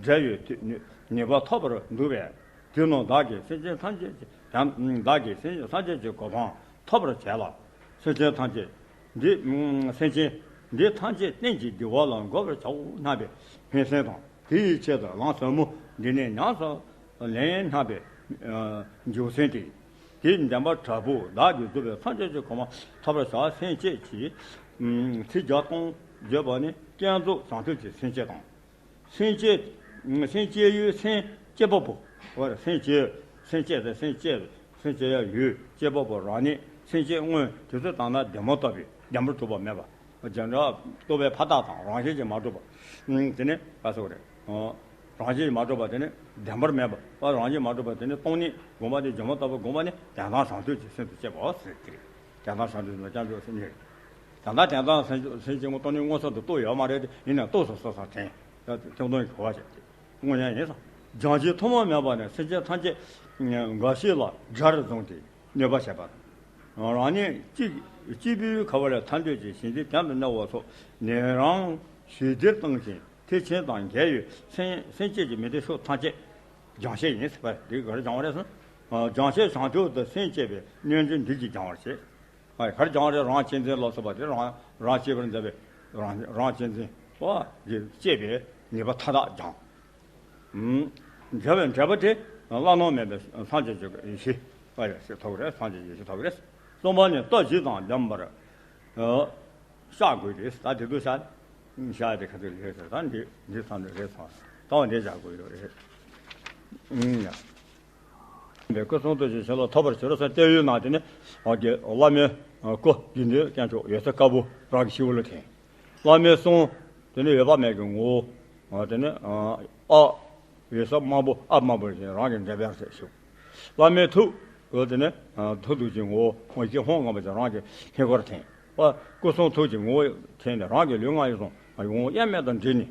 འབྲས་བུའི་ནུས་པ་ཐོབ་པར་འདུག་པས། དེ་ནི་བདག་གིས་སེམས་ཅན་ཐམས་ཅད་ཀྱི། བདག་གིས་སེམས་ཅན་ཐམས་ཅད་ཀྱི་གོ་འཕང་ཐོབ་པར་བྱས་ལ། སེམས་ཅན་ཐམས་ཅད་འདི། སེམས་ཅན་འདི་ཐམས་ཅད་རྟེན་གྱི་བདེ་བ་ལ་འགོད་པར་བྱའོ་སྙམ་པའི་སྨོན་སེམས་དང་། དེའི་ཆེད་དུ་ལམ་ཟབ་མོ་འདི་ནས་ཉམས་སུ་ལེན་སྙམ་པའི་འཇུག་སེམས་ཏེ། དེའི་བདེན་པ་དྲག་པོ་བདག་གིས་བསྒྲུབས་པའི་སངས་རྒྱས་ཀྱི་གོ་འཕང་ཐོབ་པར་བྱ་སེམས་བསྐྱེད་ཀྱི་ཚིག་བརྒྱ་སྟོང་བརྗོད་པ་ནི་བསྐྱེད་རྫོགས་བྱང་ཆུབ་ཀྱི་སེམས་བསྐྱེད་དང་། སེམས་བསྐྱེད། སེམས་བསྐྱེད་ཡུལ་སེམས་བསྐྱེད་པ་པོ། སེམས་བསྐྱེད། སེམས་བསྐྱེད་དེ་སེམས་བསྐྱེད། སེམས་བསྐྱེད་ཡུལ་བསྐྱེད་པ་པོ་རང་ཉིད་སེམས་བསྐྱེད་དངོས་དེ་ཚོ་དང་ན་བདེན་པ་ལྟ་བུའི་བདེན་པར་གྲུབ་པ་མེད་པ། རྒྱུ་འབྲས་རྟོགས་པའི་ཕ་རྟགས་དང་རང་བཞིན་གྱིས་མ་གྲུབ་པ། དེ་ནི་ག་སོགས་རེད། རང་བཞིན་གྱིས་མ་གྲུབ་པ་དེ་ནི་བདེན་པར་མེད་པ། རང་བཞིན་མ་གྲུབ་པ་དེ་ནི་སྟོང་ཉིད་བསྒོམ་པ་དེ་བདེན་པ་ལྟ་བུ་བསྒོམ་པ་ནི་དོན་དམ་བྱང་ཆུབ་ཀྱི་སེམས་སུ་སྐྱེ་བ་ཟེར་གྱི་རེད། དོན་དམ་བྱང་ཆུབ་ལ་སྐྱབས་འགྲོ་སེམས་ཉིད་རེད། དོན་དམ་དོན་དམ་སེམས་སེམས་ཀྱི་དངོས་སྟོང་ཉིད་མངོན་སུམ་དུ་རྟོགས་ཡོད་མ་རེད་དེ། ཡིན་ནའང་རྟོགས་སོ་སོ་སོ་དྲན། ད་ཐེག་དོན་གྱི་གོ་བ་བྱས་ཏེ་དངོས་གཞི་ཡིན་ཙང་། སྦྱང་བྱའི་ཐུན་མོང་མེད་པ་ནས་སེམས་ཅན་ཐམས་ཅད་འགའ་ཞིག་ལ་དགྲར་བཟུང་སྟེ་གནོད་པ་བྱེད་པ་དང་། རང་ཉིད་གཅིག་སྐྱེས་བུའི་ཁ་བ་ལས་ཐར་འདོད་ཀྱི་ཞེན་ཆགས་གྱེན་དུ་བསྣུན་པ་སོགས་ནད་རང་ཞི་བདེར་བཏང་ཞིང་། ཐེག་ཆེན་དང་འགལ་བའི་སེམས་སེམས་བསྐྱེད་ཀྱི་མི་ལྡན་ཕྱོགས་ཐམས་ཅད་སྦྱང་བྱ་ཡིན་ཟེར་བ་འདི་ག་རེ་སྦྱང་བ་རེད་ཟེར་ན། སྦྱང་བྱ་བྱང་ཆུབ་ཏུ་སེམས་བསྐྱེད་པའི་རྣལ་འབྱོར་འདི་གིས་སྦྱང་བར་བྱེད། ཨ། ག་རེ་སྦྱང་བ་རེད། རང་གཅེས་འཛིན་ལ་སོགས་པ་དེ་རང་རང་གཅེས་པར་མཛད་པའི་རང་རང་གཅེས་འཛིན་པ་གིས་བསྐྱེད་པའི་ནུས་པ་མཐའ་དག་སྦྱང་། འབྲས་བུ་འབྲས་བུ་དེ་བླ་ན་མེད་པའི་སངས་རྒྱས་ཀྱི་ཡེ་ཤེས་པ་རེད་ཟེར་ཐོབ་རེད། སངས་རྒྱས་ཀྱི་ཡེ་ཤེས་ཐོབ་རེད། གསུམ་པ་ནི་ལྟ་ཞིབ་དང་ལྡན་པར་བཤགས་དགོས་ཏེ། ད་དེ་དུ་བཤགས་བཤགས་དེ་ག་ཚོད་རེད་ཟེར། ད་འདི་འདི་ཚང་ནས་རེད་ཚང་། ད་འོ་འདི་བཞག་དགོས་ཡོད་རེད། ཨུམ་ཡ། པའི་སྐུ་གསུང་ཐུགས་ཀྱི་བྱིན་རླབས་ཐོབ་པར་གྱུར་ཟེར། ལྟེ་བའི་ནང་དེ་ནི་འོ་དེ་བླ་མའི་སྐུ་དགེ་འདུན་དཀོན་མཆོག་འོད་ཟེར་དཀར་པོ་རང་གི་སྤྱི་བོ་ལ་ཐིམ། བླ་མའི་གསུང་དེ་ནི་འོད་དཔག་མེད་ཀྱི་ངོ་བོ། འོ་དེ་ནི་ཨ་འོད་ཟེར་དམར་པོ་ཨ་དམར་པོ་ཞིག་རང་གི་འབྲས་བུ་ཡར་སེ་ཞུགས། བླ་མའི་ཐུགས་འོ་དེ་ནི་ཐུགས་ཐུགས་ཀྱི་ངོ་བོ་ངོ་སྐྱེ་ཧཱུྃ་ངོ་མ་ཅན་རང་གི་སྙིང་ཁར་ཐིམ། སྐུ་གསུང་ཐུགས་ཀྱི་ངོ་བོ་ཐིམ་ནས་རང་གི་ལུས་ངག་ཡིད་གསུམ་ངོ་བོ་དབྱེར་མེད་དུ་འདྲེས་ནས།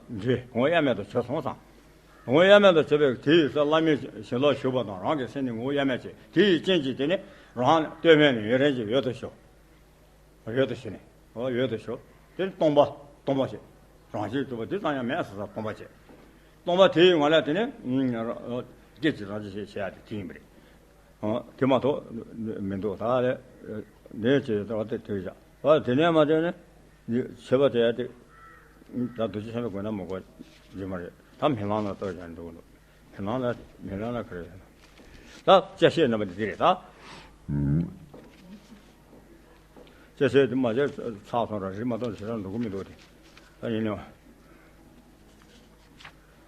འདྲེས་ངོ་བོ་དབྱེར་མེད་དུ་གྱུར་སོང་ཙང་། ངོ་བོ་དབྱེར་མེད་དུ་གྱུར་པའི་དེ་ཡི་སར་བླ་མའི་བྱིན་རླབས་ཞུགས་པ་དང་རང་གི་སེམས་ནི་ངོ་བོ་དབྱེར་མེད་བྱས། དེ་ཡི་རྐྱེན་གྱིས་དེ་ནི་རང་ལྟོས་མེད་ནས་ཡུན་རིང་ཞིག་འོད་དུ་ཞུ། འོད་དུ་ཞུ་ནས་འོ་འོད་དུ་ཞུ། དེ་ནི་སྟོང་པ་སྟོང་པ་བྱས། རང་བཞིན་གྲུབ་པ་དེ་ཙམ་ཡང་མེད་ཟེར་ས་སྟོང་པ་བྱས། སྟོང་པ་དེ་ཡི་ངང་ལས་དེ་ནི་སྐད་ཅིག་རང་བཞིན་ཞེས་བྱ་ཡ་དེ་དེ་ཡིན་པ་རེད། དེ་མ་གཏོགས་མི་འདུག་ད་ལས་འདས་ཀྱི་ད་དེ་དེ་བཞག་པ་དེ་ནས་མ་དེ་ནི་བྱེད་པ་དེ་ཡ་དེ་ད་རྡོ་རྗེ་ཆེན་པོའི་སྒོ་ནས་མ་གོ་རྒྱུ་མ་རེད། ད་མི་ལང་ལ་ལྟོས་ཀྱང་འདུག་མི་ལང་ལ་མི་ལང་ལ་ག་རེ་ཡོད་ན། ད་བཅད་ཤེས་རྣམ་པ་དེ་དེ་རེད་ད། བཅད་ཤེས་དེ་མ་བཅད་ཚར་སོང་ར་རི་མ་གཏོགས་བྱེད་རང་འདུག་གི་མི་འདུག་དེ་ད་ཡིན་ནོ།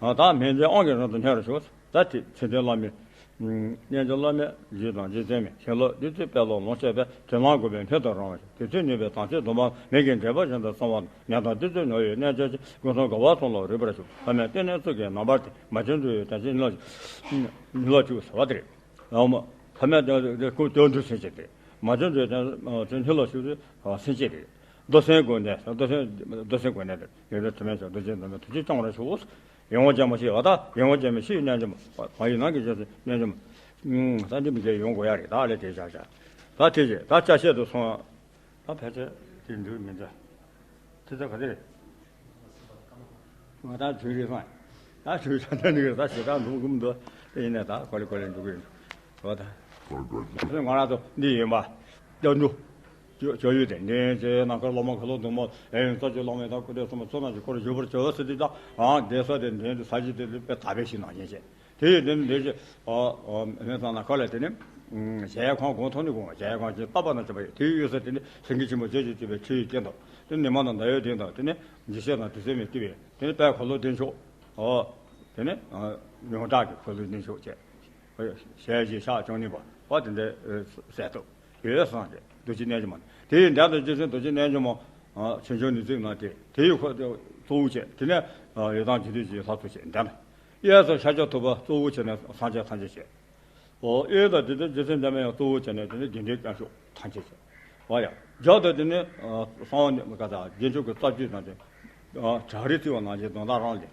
ད་སྨན་བཅོས་དབང་གིས་རང་དུ་གནས་རུ་ཞུགས། ད་དེ་ཚེ་འདས་བླ་མའི་རྣལ་འབྱོར་བླ་མའི་རྗེས་དང་རྗེས་བཙུན་མའི་བྱིན་རླབས་བདུད་རྩིའི་དཔལ་ལ་ལོངས་སྤྱོད་པས་དྲིན་ལན་འགོད་པའི་སྣོད་དུ་རུང་བ་ཞིག་དེ་ཚེ་ནུས་པའི་དམ་ཆོས་སྡོམ་པ་མིག་གི་འབྲས་བུ་བཞིན་དུ་གསང་བ་ནད་དང་བདུད་རྩིའི་ནོར་བུའི་རྣལ་འབྱོར་གྱིས་ཀུན་སློང་དགའ་བ་གསུམ་ལ་རོལ་པར་ཞུགས། ཐ་མལ་ཏིང་ངེ་འཛིན་གྱི་རྣམ་པར་དེ་མ་བྱོན་འགྲོ་བའི་དོན་ཆེན་ཉིད་ལ་ཉིད་ལ་བཅུག་ཟེར་བ་དེ་རེད། ཡང་མ་ཐ་མལ་དེ་ཀུན་དོན་དུ་སེམས་བསྐྱེད་དེ་མ་བྱོན་འགྲོ་བའི་དོན་ཆེན་ཉིད་ལ་བཅུག་སེམས་བསྐྱེད་དེ། མདོ་སེམས་དགོས་ནས་མདོ་སེམས་མདོ་སེམས་དགོས་ནས་དེ་ཡོད་ན་དྲི་མེད་ཆོས་མདོ་རྗེ་བདག་མེད་ཐུགས་རྗེ་སྐྱོང་བར་ཞུ། ཡིད་འོང་ཅན་མ་ཤེས་པ་དང་ཡིད་འོང་ཅན་མ་ཤེས་རྣལ་འབྱོར་མ་མ་ཡིན་ནང་གི་རྗེས་སུ་རྣལ་འབྱོར་མ། ས་འདི་མི་འགལ་ཡོང་དགོས་ཡ་རེད། ད་ལས་དེ་བཞག་བཞག་ད་དེ་རྗེས་ད་ཅ་ཤེས་དུ་སོང་། ད་ཕལ་ཆེར་དེ་འདུག་མི་འདྲ། དེ་ཚོ་ག་རེ་རེད། ང་ད་ཆོས་རིག་སང་། ད་ཆོས་རིག་སང་ད་འདི་ད་ཞེ་དྲག་འདུག་གི་མི་འདུག་དེ་ཡིན་ནས་ད་གོ་ལེ་གོ་ལེ་འགྲོ་གི་ཡིན། འོ་ད། ང་རང་ཚོ་འདི་ཡིན་པ། སྐྱབས་འགྲོ། ཇོ་ཇོ་ཡོད་དེ་འདྲེན་བྱས་ནང་ཁར་བླ་མ་ཁ་ལོ་སྡོང་མོ་ཨེ་རྩ་ཆེ་བླ་མའི་ད་སྐུ་ཕྲེང་གསུམ་པ་ཚོ་ནང་གི་སྐོར་བརྗོད་པར་བྱ་བ་ཟེར་དུས་ད་ཨང་བསྡད་ས་དེ་འདྲེན་དུ་ས་གཞི་དེ་དཔེ་དག་པའི་ཞིག་ནང་བཞིན་བྱས། དེ་ཡི་དོན་འདི་ཞེས་ཨོ་ཨོ་མེད་ཙང་ན་ཁ་ལས་དེ་ནི་གཞལ་ཡས་ཁང་གོང་ཐོག་ནས་གོང་གཞལ་ཡས་ཁང་ཆེན་རྟ་པ་ན་བྱེད་པ་ཡོད། དེའི་གཡས་ས་དེ་ནི་སེང་གེ་ཆེན་པོ་བརྗོད་ཅེས་བརྗོད་པའི་ཆུ་ཡི་རྐྱེན་དང་དེ་ནི་མ་དང་ཟླ་བའི་གདན་དང་དེ་ནི་འཇིགས་བྱེད་དང་དུས་གསུམ་མི་བསྐྱོད་པའི་དེ་ནི་དཔལ་འཁོར་ལོ་བདེ་མཆོག་ཨོ་དེ་ནི་ཡོངས་གྲགས་ཀྱི་འཁོར་ལོ་བདེ་མཆོག་བཅས་ཞལ་བཞི་ཕྱག་བཅུ་གཉིས་པ་ཨོ་དེ་འདྲའི་གསལ་ཐུབ་ཡོད་གསུངས་ཏེ་རྡོ་རྗེ་རྣལ་འབྱོར་མ་དེ་ཡི་འགྲམ་དུ་རྗེ་བཙུན་རྡོ་རྗེ་རྣལ་འབྱོར་མ་ཆོས་འབྱུང་ནུས་གཙོའི་ནང་དེ་དེ་ཡི་འཁོར་གཙོ་བོ་བཅས་དེ་ནས་ཡི་དམ་རྒྱུད་སྡེ་བཞིའི་ལྷ་ཚོགས་བཅས་འདྲ་ན། གཡས་སུ་ཤཱཀྱ་ཐུབ་པ་གཙོ་བོ་བྱས་ནས་སངས་རྒྱས་ཐམས་ཅད་བྱས། ཨོ་གཡོན་དང་དེ་ནས་རྗེ་བཙུན་འཇམ་དཔལ་དབྱངས་གཙོ་བོ་བྱས་ནས་དེ་ནས་དགེ་འདུན་དཀོན་མཆོག་ཐམས་ཅད་བྱས། ཨོ་ཡ། རྒྱབ་ཏུ་དེ་ནས་གསང་བ་ནི་ག་ད་རྗེས་འཇུག་གི་རྩ་རྒྱུད་དང་དེ་བྲག་རི་བརྩིགས་པ་ནང་བཞིན་དོན་དག་རང་ལས་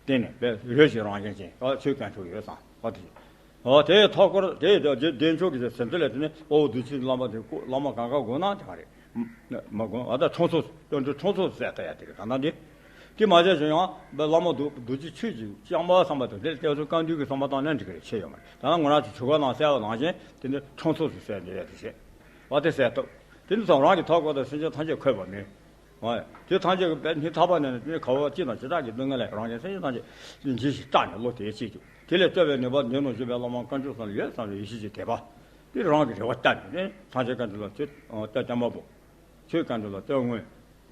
བརྟེན་ནས་པའི་འོད་ཀྱི་རང་བཞིན་ཅན་ཨོ་ཆོས་དཀོན་མཆོག་ཡོད་ཙང་ཨོ་དེ། ཨོ་དེའི་ཐོག་སྐོར་དེའི་རྗེས་བདེ་མཆོག་གི་ཟེར་དེ་ལས་དེ་ནས་དཔའ་བོ་བདུད་རྩིའི་བླ་མ་དེ་བླ་མ་གང་ག་དགོངས་ན་དེ་ག་རེད། མ་དགོངས་ཨ་ད་ཁྲོམ་ཚོགས་སྟོན་འགྲོ་ཁྲོམ་ཚོགས་ཟེར་ད་ཡ་དེ་རེད་གང་ན་དེ། དེ་མ་བྱས་ཀྱང་ཡང་བླ་མ་རྡོ་རྡོ་རྗེ་ཆོས་ཀྱི་ལྕང་མ་བསམ་པ་དང་དེ་ལ་སྐྱབས་སུ་བཀའ་འདུས་ཀྱི་བསམ་པ་བཏང་ན་འགྲིག་གི་རེད་ཆེ་ཡོད་མ་རེད། ད་ང་རང་ཚོ་ཇོ་ཁང་ནང་གསལ་བ་ནང་བཞིན་དེ་ནི་ཁྲོམ་ཚོགས་སུ་གསལ་འདི་ཡ་དེ་བྱས། བ་དེ་གསལ་ཐུབ། དེ་ནི་ཚང་རང་གི་ཐོག་སྐོར་དང་སེམས་ཅན་ཐམས་ཅད་འཁོད་པ་མིན། ཨོ་དེ་ཐམས་ཅད་ཀྱི་དཔལ་སྙིང་ཐག་པ་ནས་ནི་དེ་ནི་ག་བ་ཅི་དང་ཇི་ལྟར་གྱི་སྡུག་བསྔལ་ལས་རང་གཞན་སེམས་ཅན་ཐམས་ཅད་ལ་འཇིགས་ཤིང་སྐྲག་ནས་བློ་དེ་སྐྱེས་ཀྱི་དེ་ལས་བཏོན་པའི་ནུས་པ་འདི་ནང་བཞིན་པའི་བླ་མ་དཀོན་མཆོག་གསུམ་ལ་ཡོད་བསམ་པའི་ཡེ་ཤེས་ཀྱི་དད་པ། དེ་རང་གི་རེ་བ་ལྟར་ནས་ནི་སངས་རྒྱས་བཀའ་འདུས་ལ་ཚུལ་ལྟར་བསྐྱངས་པ་པོ། ཆོས་བཀའ་འདུས་ལ་ལྟར་བསྔོས།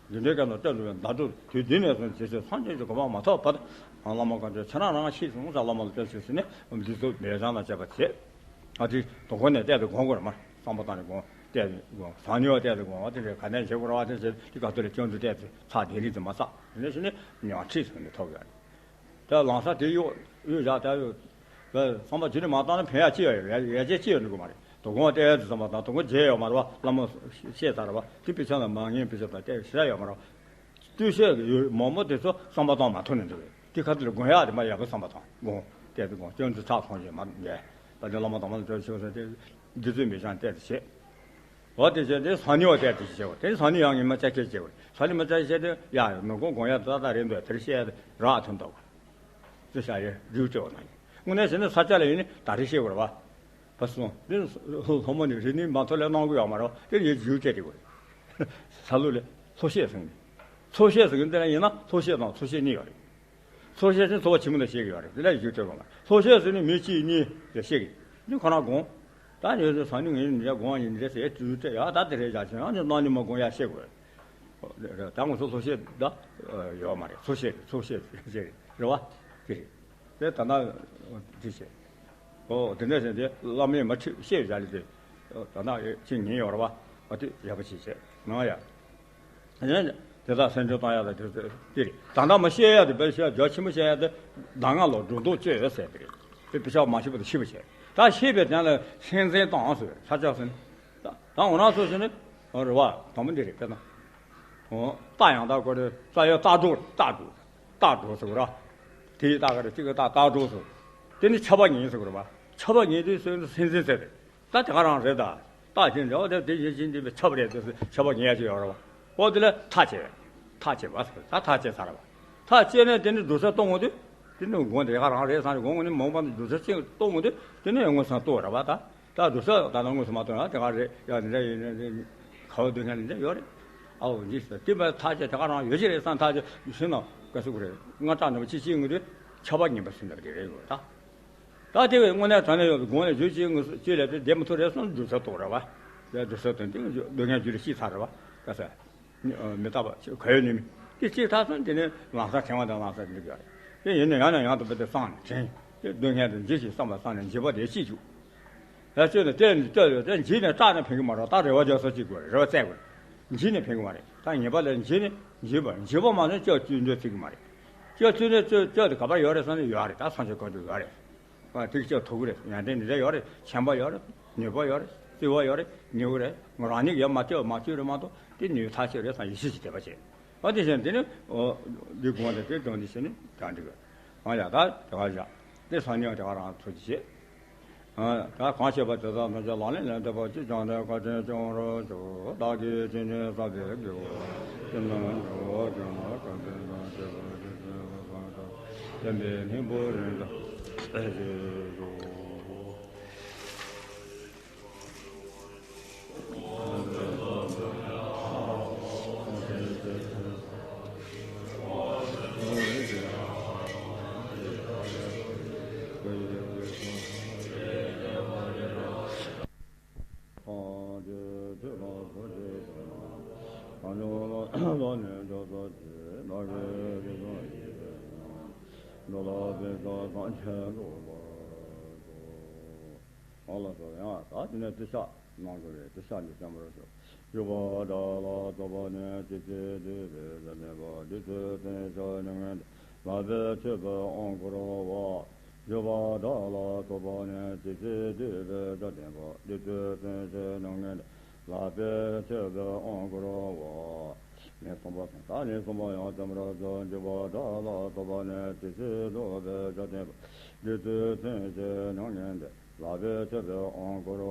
དགེ་འདུན་བཀའ་འདུས་ལ་ལྟར་སྒྲུབ་པའི་ཟླ་གྲོགས་དུས་འདི་ནས་བཟུང་རྗེས་སུ་སངས་རྒྱས་ཀྱི་གོ་འཕང་མ་ཐོབ་བར་དུ་བླ་མ་དཀོན་མཆོག་ཁྱེད་རང་རང་ཤེས་སོང་ཟེར་བླ་མ་ལ་བསྟོད་ཞུས་ཟིན་ནས་འདི་ཚོ་མེད་བྱང་ལ་བྱས་པ་བྱེད། ཨ་དེ་དོ་ཁོ་ནས་བལྟས་ཏེ་དགོངས་དགོས་རེད་མ་བསམ་པ་བཏང་ནས་དགོངས་བལྟས་ཏེ་དགོངས་བཟང་ཉོ་བལྟས་ཏེ་དགོངས་བ་དེ་རེད་ག་ནས་བྱེད་དགོས་ར་བ་དེ་བྱེད་དེ་ག་ཐོག་ལ་སྐྱོན་དུ་བལྟས་ཏེ་ཚ་དེ་རིགས་དེ་མ་བསགས་དེ་ནས་ཞུ་ནས་ཉོ་ཁྲིད་སོང་ནས་ཐོབ་ཡོད་རེད། ད་ལམ་སང་དེ་གཡུག་གཡུག་བཞག་ད་གཡུག་བསམ་པ་ཇི་ནས་མ་བཏང་ན་ཕན་ཡག་ཅི་ཡོད་རེད། ཡ་ཡ་ཅེ་ཅི་ཡོད་འགྲོ་གི་མ་རེད། དོ་དགོང་བལྟས་ཡ་དེ་བསམ་པ་དང་དོ་དགོང་བརྗེད་ཡོད་མ་རེད་བ། བླ་མ་བཤད་ཚར་བ་དེ་དཔེ་ཆ་ལ་མ་ངན་དཔེ་ཆ་དང་བལྟས་ཤེས་ཡ་ཡོད་མ་རེད་བ། ལྟོས་ཤེས་ཡོད་མང་པོ་དེ་ཚོ་བསམ་པ་བཏང་མ་ཐུབ་ནས་འགྲོ་གི་དེ་ཁ་ཐུག་ལ་དགོངས་ཡག་དེ་མ་ཡག་པོ་བསམ་པ་བཏང་དགོངས་བལྟས་དེ་དགོངས་སྐྱོན་དུ་ཚགས་ཐོང་ཞེས་མ་ངས་ད་དེ་བླ་མ་དང་མ་ལ་འགྲོ་ཆོག་ས་དེ་འདི་ཚོའི་མི་ཆང་བལྟས་དེ་བྱེད། འོ་དེ་བྱས་ཏེ་སང་ཉིན་བ་བལྟས་ཏེ་བྱེད་བ་དེ་སང་ཉིན་ཡང་ཉི་མ་ཅག་ཁྱེར་བྱེད་བ་སང་ཉིན་མ་ཅག་བྱས་ཏེ་ཡ་ནུབ་གུང་དགོང་ཡ་ཏག་ཏག་རེད་འདུག་དེར་བཤད་རག་ཐུབ་འདུག་དེ་བྱ་ཡེ་རིག་སྤྲད་བ་ན་ཡིན་དངོས་གནས་བྱས་ན་ས་ཆ་ལ་ཡིན་ནི་ད་རེས་བཤད་དགོས་རེད་བ། བ་སོང་དེ་ལྷོ་མོ་ནི་རི་ནི་མ་ཐོ་ལས་གནང་གི་ཡོད་མ་རེད་བ་དེ་ཡེ་རིག་སྤྲད་དེ་དགོས་རེད། ས་ལུ་ལས་ལྷོ་བཤད་ཟེར་ནི་ལྷོ་བཤད་ཟེར་གི་འདི་ལ་ཡིན་ན་ལྷོ་བཤད་དང་ཚུར་བཤད་གཉིས་ཡོད་རེད། ཚོར་ཤེས་ཟིན་ཚོར་བ་ཆེན་མོ་ལ་བཤད་ཀྱི་ཡོད་རེད། དེ་ལ་ཡིག་ཆོས་ཐོས་པ་མ་ཚོར་ཤེས་ཟིན་ནི་མི་གཅིག་གཉིས་ལ་བཤད་ཀྱི་འདི་ཁོ་རང་དགོངས། ད་ཉོས་ཟིན་ས་ནི་ངས་ནི་རེ་དགོངས་ཡིན་རེད་ཟེར་དུས་དེ་ཡ་ད་དེ་རེད་བཞག་ཆེན་ཨ་ནི་གནང་ནི་མ་དགོངས་ཡ་བཤད་དགོས་རེད། ད་ང་ཚོ་ཚོར་ཤེས་ད་ཡོད་མ་རེད། ཚོར་ཤེས་ཚོར་ཤེས་ཟེར་རེད་བ། དེ་རེད། དེ་ད་ན་དེ་བཤད། ཨོ་དེ་འདྲ་ཟེར་ཏེ་བླ་མས་མ་ཁྲིད་བཤད་བཞག་ལེ་དེ། ད་ན་ཅི་ཉན་ཡོད་རེད་བ། ཨ་དེ་ཡག་པོ་ཅིག་བྱས་ནང་ཡ། དེ་དག་སེམས་ཅན་གཏོང་ཡ་ལ་དེ་དེ་རེད། ད་ལྟ་མ་བཤད་ཡ་དེ་དཔེ་བཤད་རྒྱ་ཆེན་པོ་བཤད་ཡ་དེ་གདམས་ངག་ལ་སྒྲོ་འདོགས་གཅོད་ཡོད་ཟེར་དེ་རེད། དེ་དཔེ་ཆ་མ་ཤེས་པ་དེ་ཤེས་པ་བྱས། ད་ཤེས་པའི་དོན་ལ་སེམས་འཛིན་བཏང་ཟེར་ས་ཆ་ཟེར་ནས། ད་ད་འོ་ན་སོ་སོ་ནི་རེད་བ་དང་པོ་འདི་རེད་དཔེར་ན། རྟ་ཡང་དག་གོ་རེ་རྩ་ཡོད་རྟ་འགྲོ་རྟ་འགྲོ། རྟ་འགྲོ་ཟེར་གོ་ར། དེའི་རྟ་ག་རེ་གཅིག་གི་རྟ་རྟ་འགྲོ་ཟེར། དེ་ནི་ཆ་པ་ཉིད་ཟེར་གོ་རེད་བ། ཆ་པ་ཉིད་དུ་སོ་སོ་སེམས་འཛིན་ཟེར་རེད། ད་དེ་ག་རང་རེད་ད། རྟགས་ཅན་འདྲ་བ་དེ་དེ་བཞིན་བཞིན་འདི་བའི་ཆབ་རེད་དེ་ཆབ་ཉལ་ཅིག་ཡོད་རེད་བ། ཨོ་དེ་ལ་ཐག་བཅད། ཐག་བཅད་པ་ཟེར་ད་ཐག་བཅད་ཚར་བ། ཐག་བཅད་ནས་དེ་ནི་འགྲོ་ས་གཏོང་དགོས་དུས། དེ་ནི་དགོངས་དེ་ག་རང་རེད་བསམ་ནས་དགོངས་ནི་མང་པ་འདི་འགྲོ་ས་ཅིག་གཏོང་དགོས་དུས་དེ་ནི་དངོས་སུ་གཏོང་རེད་བ་ད། ད་འགྲོ་ས་ད་ནང་དངོས་སུ་མ་གཏོང་ཡ་དེ་ག་རེད་ཡ་འདི་འདྲ་ཡིན་ནས་ཁ་བ་སྡུད་མཁན་འདི་འདྲ་ཡོད་རེད། ཨའོ་འདི་ཟེར་དེ་བས་ཐག་བཅད་དེ་ག་རང་ཡོད་ཅི་རེད་བསམ་ཐག་བཅད་ཤིང་ན་ག་ཟེར་དགོས་རེད་སྔ་དྲག་འདྲ་བ་ཅི་ཅི་ཡིན་དུས་ཆབ་ཉན་པ་ཟིན་པ་དེ་རེད་ཡོད་ད། ད་དེ་བས་དངོས་གནས་དྲང་གནས་ཡོད་པའི་དགོངས་ནས་བརྗོད་ཅིག་དངོས་སུ་ཅི་ལས་དེ་བདེ་མི་ཐུབ་རེད་སོང་འགྲོ་ས་གཏོང་ར་བ། དེ་འགྲོ་ས་གཏོང་དེ་སྡུག་བསྔལ་རྒྱུ་རེ་ཤི་ཚར་ར་བ། ག་ས། མི་རྟག་པ་ག་ཡོད་ནི་མི། དེ་ཅིག་ཐག་སོང་དེ་ནས་ལམ་སང་དྲན་བ་དང་ལམ་སང་འགྲིག་ཡོད་རེད། དེ་ཡིན་ནས་ཡང་ནས་ཡང་དུ་བུ་དེ་སང་ནས་དྲན། དེ་སྡུག་བསྔལ་དུ་འཇིགས་ཤིང་བསམ་པ་སང་ནས་འཇིགས་པ་དེ་ཤི་བཅུག་ཡ་ཅོས་ནས་དེ་ནས་ལྟོས་ཡོད་དེ་འཇིགས་ནས་སྐྲག་ནས་ཕན་གི་མ་རེད་ད་རེ་བ་རྒྱག་ས་ཅིག་དགོས་རེད་རེ་བ་བཙལ་དགོས་རེད། འཇིགས་ནས་ཕན་གི་མ་རེད་ད་ངེས་པ་ལས་འཇིགས་ནས་འཇིགས་པ་འཇིགས་པ་མ་ནས་སྐྱོ་བཅོས་འདོད་ཚིག་གི་མ་རེད། སྐྱོ་བཅོས་ནས་སྐྱོ་སྐྱོ་དེ་ག་པར་ཡོད་རེད་བསམ་ནས་ཡོད་རེད་ད་སངས་རྒྱས་བཀའ་འགྱུར་ཡོད་རེད། ཨ་ཐིག་ལྕགས་ཐུག་རེད། ཡོན་ཏན་འདི་འདྲ་ཡོད་རེད། ཆེན་པོ་ཡོད་རེད། ནུས་པ་ཡོད་རེད། བརྩེ་བ་ཡོད་རེད། ཉེ་བོ་རེད། ང་རང་ཉིད་ཡང་མ་སྐྱོ་མ་སྐྱོ་རེད་མ་གཏོགས་དེ་ནུས་ཐག་ཆོད་རེད་བསམ་ཡིད་ཆེས་ཀྱི་དད་པ་བྱེད། ཨ་དེ་བཞིན་དེ་ནི་འདི་དགོངས་ཏེ་དེ་དོན་འདི་བྱས་ནི་དྲང་འགྲིག་གི་ཨ་ཡ་ད་དེ་ག་བཞག་དེ་སང་ཉིན་དེ་ག་རང་ཚོ་ཅི་བྱེད། ཨ་ད་གང་བྱེད་པ་དེ་དག་ཐམས་ཅད་ལག་ལེན་ལ་འདེབས་པ་ཅིག་བྱང་སྟེ་བཀའ་དྲིན་སྐྱོང་རོགས་ཞུ། བདག་གིས་ཇི་སྙེད་བསགས་པའི་དགེ་བ་ཇི་སྙེད་འགྲོ་བ་ཀུན་ལ་གང་དེ་དང་བཅས་པ་ཞིག་བསགས་པ་དང་ བསྟན་པའི་སྙིང་པོ་རིན་ཐང་ཨེ་ཟེར་རོ། ཐམས་ཅད་ཐོས་པ་ཐམས་ཅད་ཐོས་པ། གང་བྱུང་བ་ལ་ནི་ཕྱག་འཚལ་ཞིང་། བདག་གིས་ཆོས་སུ་འགྲོ་ལ་ཕན་ཕྱིར་སངས་རྒྱས་འགྲུབ་པར་ཤོག། ཨ་ལ་སོགས་ཡང་དག་དེ་ནས་ཏེ་ཤ་གནང་དགོས་རེད། ཏེ་ཤ་འདི་བསྟན་པར་ཤོག། བཞུགས་པ་དག་ལ་སོགས་པ་ནི། ཇི་སྲིད་འདོད་པའི་ཆོས་བསྟན་པ། འདི་ཚུ་ཐམས་ཅད་ཉམས་ལེན་ལ་ཕན་ཕྱིར་དབང་བསྐུར་བ། བཞུགས་པ་དག་ལ་སོགས་པ་ནི། ཇི་སྲིད་འདོད་པའི་ཆོས་བསྟན་པ། འདི་ཚུ་ཐམས་ཅད་ཉམས་ལེན་ལ་ཕན་ཕྱིར་དབང་བསྐུར་བ། ལན་གསུམ་པ་དང་། ད་ལན་གསུམ་པ་ཡང་བསྟན་པར་ཤོག། བཞུགས་པ་དག་ལ་སོགས་པ་ནི། ཇི་སྲིད་འདོད་པའི་ཆོས་བསྟན་པ། འདི་ཚུ་ཐམས་ཅད་ཉམས་ལེན་ལ་ཕན་ཕྱིར་དབང་བསྐུར་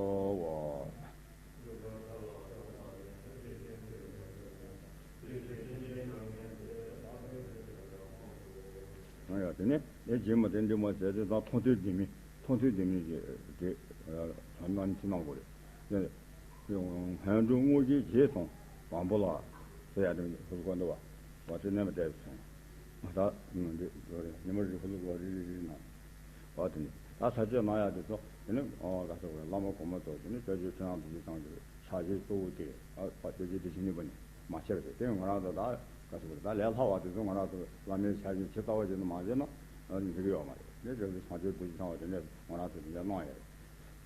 བ། ཡ། དེ་ནས་ཨེ་རྗེས་མ་དེ་འདི་མ་ཟེར་དེ་དང་མཐོང་ཐོས་ལྡན་མིན། མཐོང་ཐོས་ལྡན་མིན་གྱི་དེ་ལམ་སྣ་ནས་ཅི་གནང་དགོས་རེད། དེ་ནས་སྔོན་འགྲོ་དངོས་གཞིའི་རྗེས་སུ་དང་པོ་ལ་ཟེར་ཡ་དེ་ཧུ་གོ་འདུག་བ། བ་དེ་ནས་མ་བལྟས་སོང་། ད་འདི་ཉི་མ་རེ་ཧུ་ལུ་གོ་རི་རི་རི་ན། ཨོ་དེ་ནི་ད་ས་བཅད་གནང་ཡག་དེ་ཚོ་དེ་ནི་ཨོ་ག་ཚོད་རེད། བླ་མ་གོང་མ་ཚོ་དེ་ནི་སྐྱབས་རྗེ་ཁྲི་བྱང་རྡོ་རྗེ་འཆང་གི་ཕྱག་རྗེས་གཙོ་བོ་དེ་རེད། ཨ་ཕྱག་རྗེས་དེ་བཞིན་ནི་པ་ནི་མ་ཁྱེར་ཏེ་དེ་ང་རང་ཚོ་ད་ག་ཚོད་རེད། ད་ལས་སླ་བ་དེ་ཚོ་ང་རང་ཚོ་བླ་མའི་ཕྱག་རྗེས་ཇི་ལྟ་བ་བྱས་ན་མ་བྱས་ན་འགྲིག་གི་ཡོད་མ་རེད། དེ་སྐྱབས་རྗེ་སངས་རྒྱས་རྡོ་རྗེ་འཆང་བ་དེ་ནས་ང་རང་ཚོ་དེ་འདྲ་གནང་ཡོད་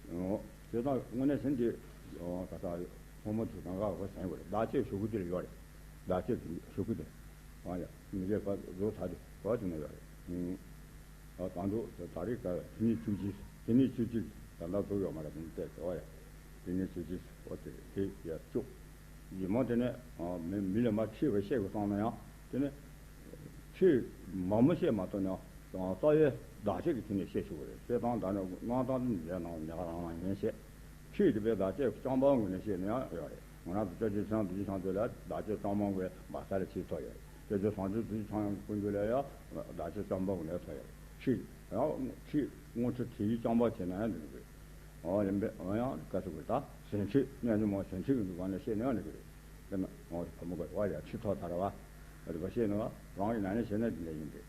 རེད། ཨོ་དེ་དང་དངོས་གནས་ཟིན་དེ་ཨོ་ག་ཚོད་རེད། ཕོ་མོ་ཚོ་གང་ག་གོ་ཟིན་དགོས་རེད། བདག་བསྐྱེད་ཞུ་གི་དེ་ལ་ཡོད་རེད། བདག་བསྐྱེད་ཞུ་གི་དེ་ཨ་ཡ་མི་རྒྱས་པ་རྫོགས་ཚར་དུས་གོ་དེ་ན་ཡོད་རེད། ཨ་དང་དུ་ད་རེས་ཀ་དེ་ནས་བཅུ་གཅིག་དེ་ནས་བཅུ་གཅིག་ད་ལྟ་འདུག་ཡོད་མ་རེད། དེ་ནས་བལྟས་ཏེ་ཨོ་ཡ་དེ་ནས་བཅུ་གཅིག་ཨོ་དེ་དེ་ཡ་བཅུ། ཡིན་མོ་དེ་ནས་མི་མི་ལ་མ་ཁྲིད་པ་བཤད་དགོས་བསམ་ན་ཡང་དེ་ནས་ཁྲིད་མ་མོ་བཤད་མ་ཐུབ་ན་ཡང་རྩ་བའི་བདག་བསྐྱེད་ཀྱི་དེ་ནས་བཤད་ཆོག་གི་རེད། བཤད་སྟངས་ད་ནི་གནང་སྟངས་དེ་ནས་ལས་ནང་ཉག་རང་རང་ཡིན་བཤད། ཁྲིད་དེ་པའི་བདག་བསྐྱེད་རྐྱང་པ་ངོས་ནས་བཤད་ན་ཡང་ཡོད་རེད། ང་རང་ཚོ་སྐྱབས་རྗེ་ཁྲི་བྱང་རྡོ་རྗེ་འཆང་དེ་ལ་བདག་བསྐྱེད་རྐྱང་པ་ངོས་མ་ས་རེ་ཆེས་ཐོག་ཡོད་རེད། སྐྱབས་རྗེ་སངས་རྒྱས་རྡོ་རྗེ་འཆང་ཀུན་འདུས་ལ་ཡང་བདག་བསྐྱེད་རྐྱང་པ་ངོས་ནས་ཐོག་ཡོད་རེད། ཁྲིད་ཡང་ཁྲིད་དངོས་ཁྲིད་དེ་ཡིས་རྐྱང་པ་བྱས་ན་ཡང་འགྲིག་གི་རེད། ཨོ་ཡིན་པས་ཨོ་ཡང་ག་ཚོད་དགོས། ད་ཟིན་ཁྲིད་གནས་ཉིན་མོ་ཟིན་ཁྲིད་ཀྱི་འདུག་ག་ནས་བཤད་ན་ཡང་འགྲིག་གི་རེད། དེ་ན་ཨོ་བུ་མོ་ག་བ་ཡ་ཁྲིད་ཐོག་ད་ར་བ་ཨ་རི་བ་བཤད་ན་རང་གི་ན་ནས་བཤད་ན་དེ་འདྲ་ཡིན་ཏེ།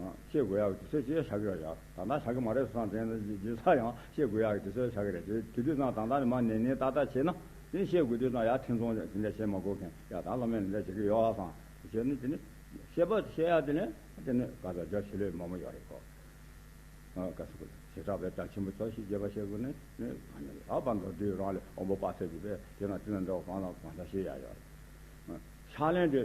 བཤད་དགོས་ཡག་གི་དུས་ཚོད་ཅིག་ཆགས་ཀྱི་ཡོད་ཡ། ད་ལྟ་ཆགས་ཀྱི་མ་རེད་བསམ་དྲན་ན་རྗེས་ས་ཡང་བཤད་དགོས་ཡག་གི་དུས་ཚོད་ཆགས་ཀྱི་རེད། དེ་དེ་དུས་ཙང་ད་ལྟ་ནས་མ་ནན་ནན་ཏག་ཏག་བྱས་ན་དེ་ནི་བཤད་དགོས་དུས་ཙང་ཡ་ཐེ་ཚོམ་དེ་འདྲ་བྱེད་མ་དགོས་མཁན་ཡ། ད་བླ་མས་འདི་འདྲ་བྱེད་ཀྱི་ཡོད་ཨ་བསམ་བྱས་ནས་དེ་ནི་བཤད་པ་བཤད་ཡག་དེ་ནི་དེ་ནི་ག་ཚོད་རྒྱ་ཆེ་ལོས་མང་པོ་ཡོད་རེད་གོ། ག་ཚོད་དགོས་བྱེ་བྲག་པའི་གྲྭ་ཆེན་པོ་ཚོ་ཞིག་རྒྱས་པ་བཤད་དགོས་ནི་ནི་ག་ནི་ཨ་བ་མདོར་བསྡུས་རང་ལས་དབང་པོ་དཔག་ཚད་ཀྱི་པས་དེ་ན་དེ་ན་འདྲ་བ་གང་ལ་གང་འདྲ་བཤད་ཡག་ཡོད་རེད། ཕྱག་ལེན་དེ་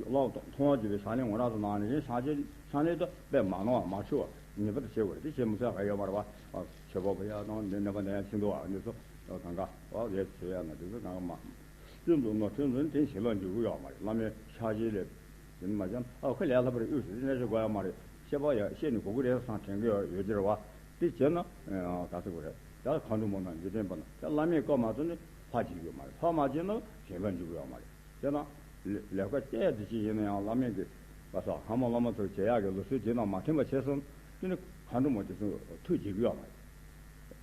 ཀློག་མཐོང་བ་བརྒྱུད་པའི་ཕྱག་ལེན་ང་རང་ཚོ་ནང་ནས་ཕྱག་ཕྱག་ལེན་དུ་དཔེ་མ་ནོར་བ་མ་འཆུག་པ་ངེས་པར་དུ་བྱེད་དགོས་རེད། དེ་བྱེད་མི་ཚར་ག་ཡོད་མ་རེད་པ། ཆོས་པ་བུ་ཡ་དང་འདི་ནད་པ་ནད་ཡ་ཕྱིན་འདུག་བ། འདི་ཚོ་གང་ག་བ་ལས་བྱེད་ཡ་ན་འདི་ཚོ་གང་ག་མ་ཁྲིམས་སུ་ནོར་ཁྲིམས་སུ་དེ་བྱེད་ལ་འཇུག་གི་ཡོད་མ་རེད། བླ་མའི་ཕྱག་བཞེས་ལས་དེ་མ་བྱང་ཨ་ཁོ་ལས་སླ་པོ་རེད། དབུས་སུ་དེ་འདྲ་ཞིག་དགོས་ཡ་མ་རེད། བཤད་པ་ཡ་བཤད་ནས་གོ་གི་རེད་བསམ་དྲན་གི་ཡོད་ཡོད་ཀྱི་རེད་བ། དེ་བྱས་ན་ག་ཚོད་དགོས་རེད། ད་མཁའ་འགྲོ་མ་དང་འཇིག་རྟེན་པ་དང་ད་བླ་མའི་བཀའ་མ་ཐོས་ན་ཕར་བྱེད་ཀྱི་ཡོད་མ་རེད། ཕར་མ་བྱས་ན་གཞན་ལ་འཇུག་གི་ཡོད་མ་རེད། དེ་ན་ལས་ལས་ཀ་བྱས་དེ་ཅི་ཡིན་ན་ཡང་བླ་མའི་གི་བཀའ་སོགས་ཧ་མ་བླ་མ་ཚོར་བྱེད་ཡག་གི་ལུགས་སྲོལ་དེ་དང་མ་མཐུན་པ་བྱས་སོང་དེ་ནི་མཁའ་འགྲོ་མ་དེ་ཚོ་ཐུགས་དགྱེས་ཀྱི་ཡོད་མ་རེད།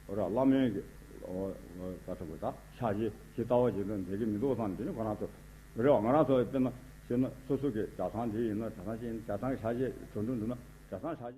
འོ་ར་བླ་མའི་གི་ཨོ་ཨོ་ག་ཚོད་དགོས། ད་ཕྱག་བཞེས་ཇི་ལྟ་བ་བཞིན་དུ་མཛད་ཀྱི་མི་འདུག་བསམ་དེ་ནི་ཁོ་རང་ཚོ་རེད་བ། ང་རང་ཚོ་དཔེར་ན་བྱས་ན་སོ་སོ་གི་གྲྭ་ཚང་འདི་ཡིན་ན་གྲྭ་ཚང་ཞིག་ཡིན་ན་གྲྭ་ཚང་གི་ཕྱག་བཞེས་གྲུབ་འབྲས་འདུག་ན་གྲྭ་ཚང་ཕྱག་བཞེས།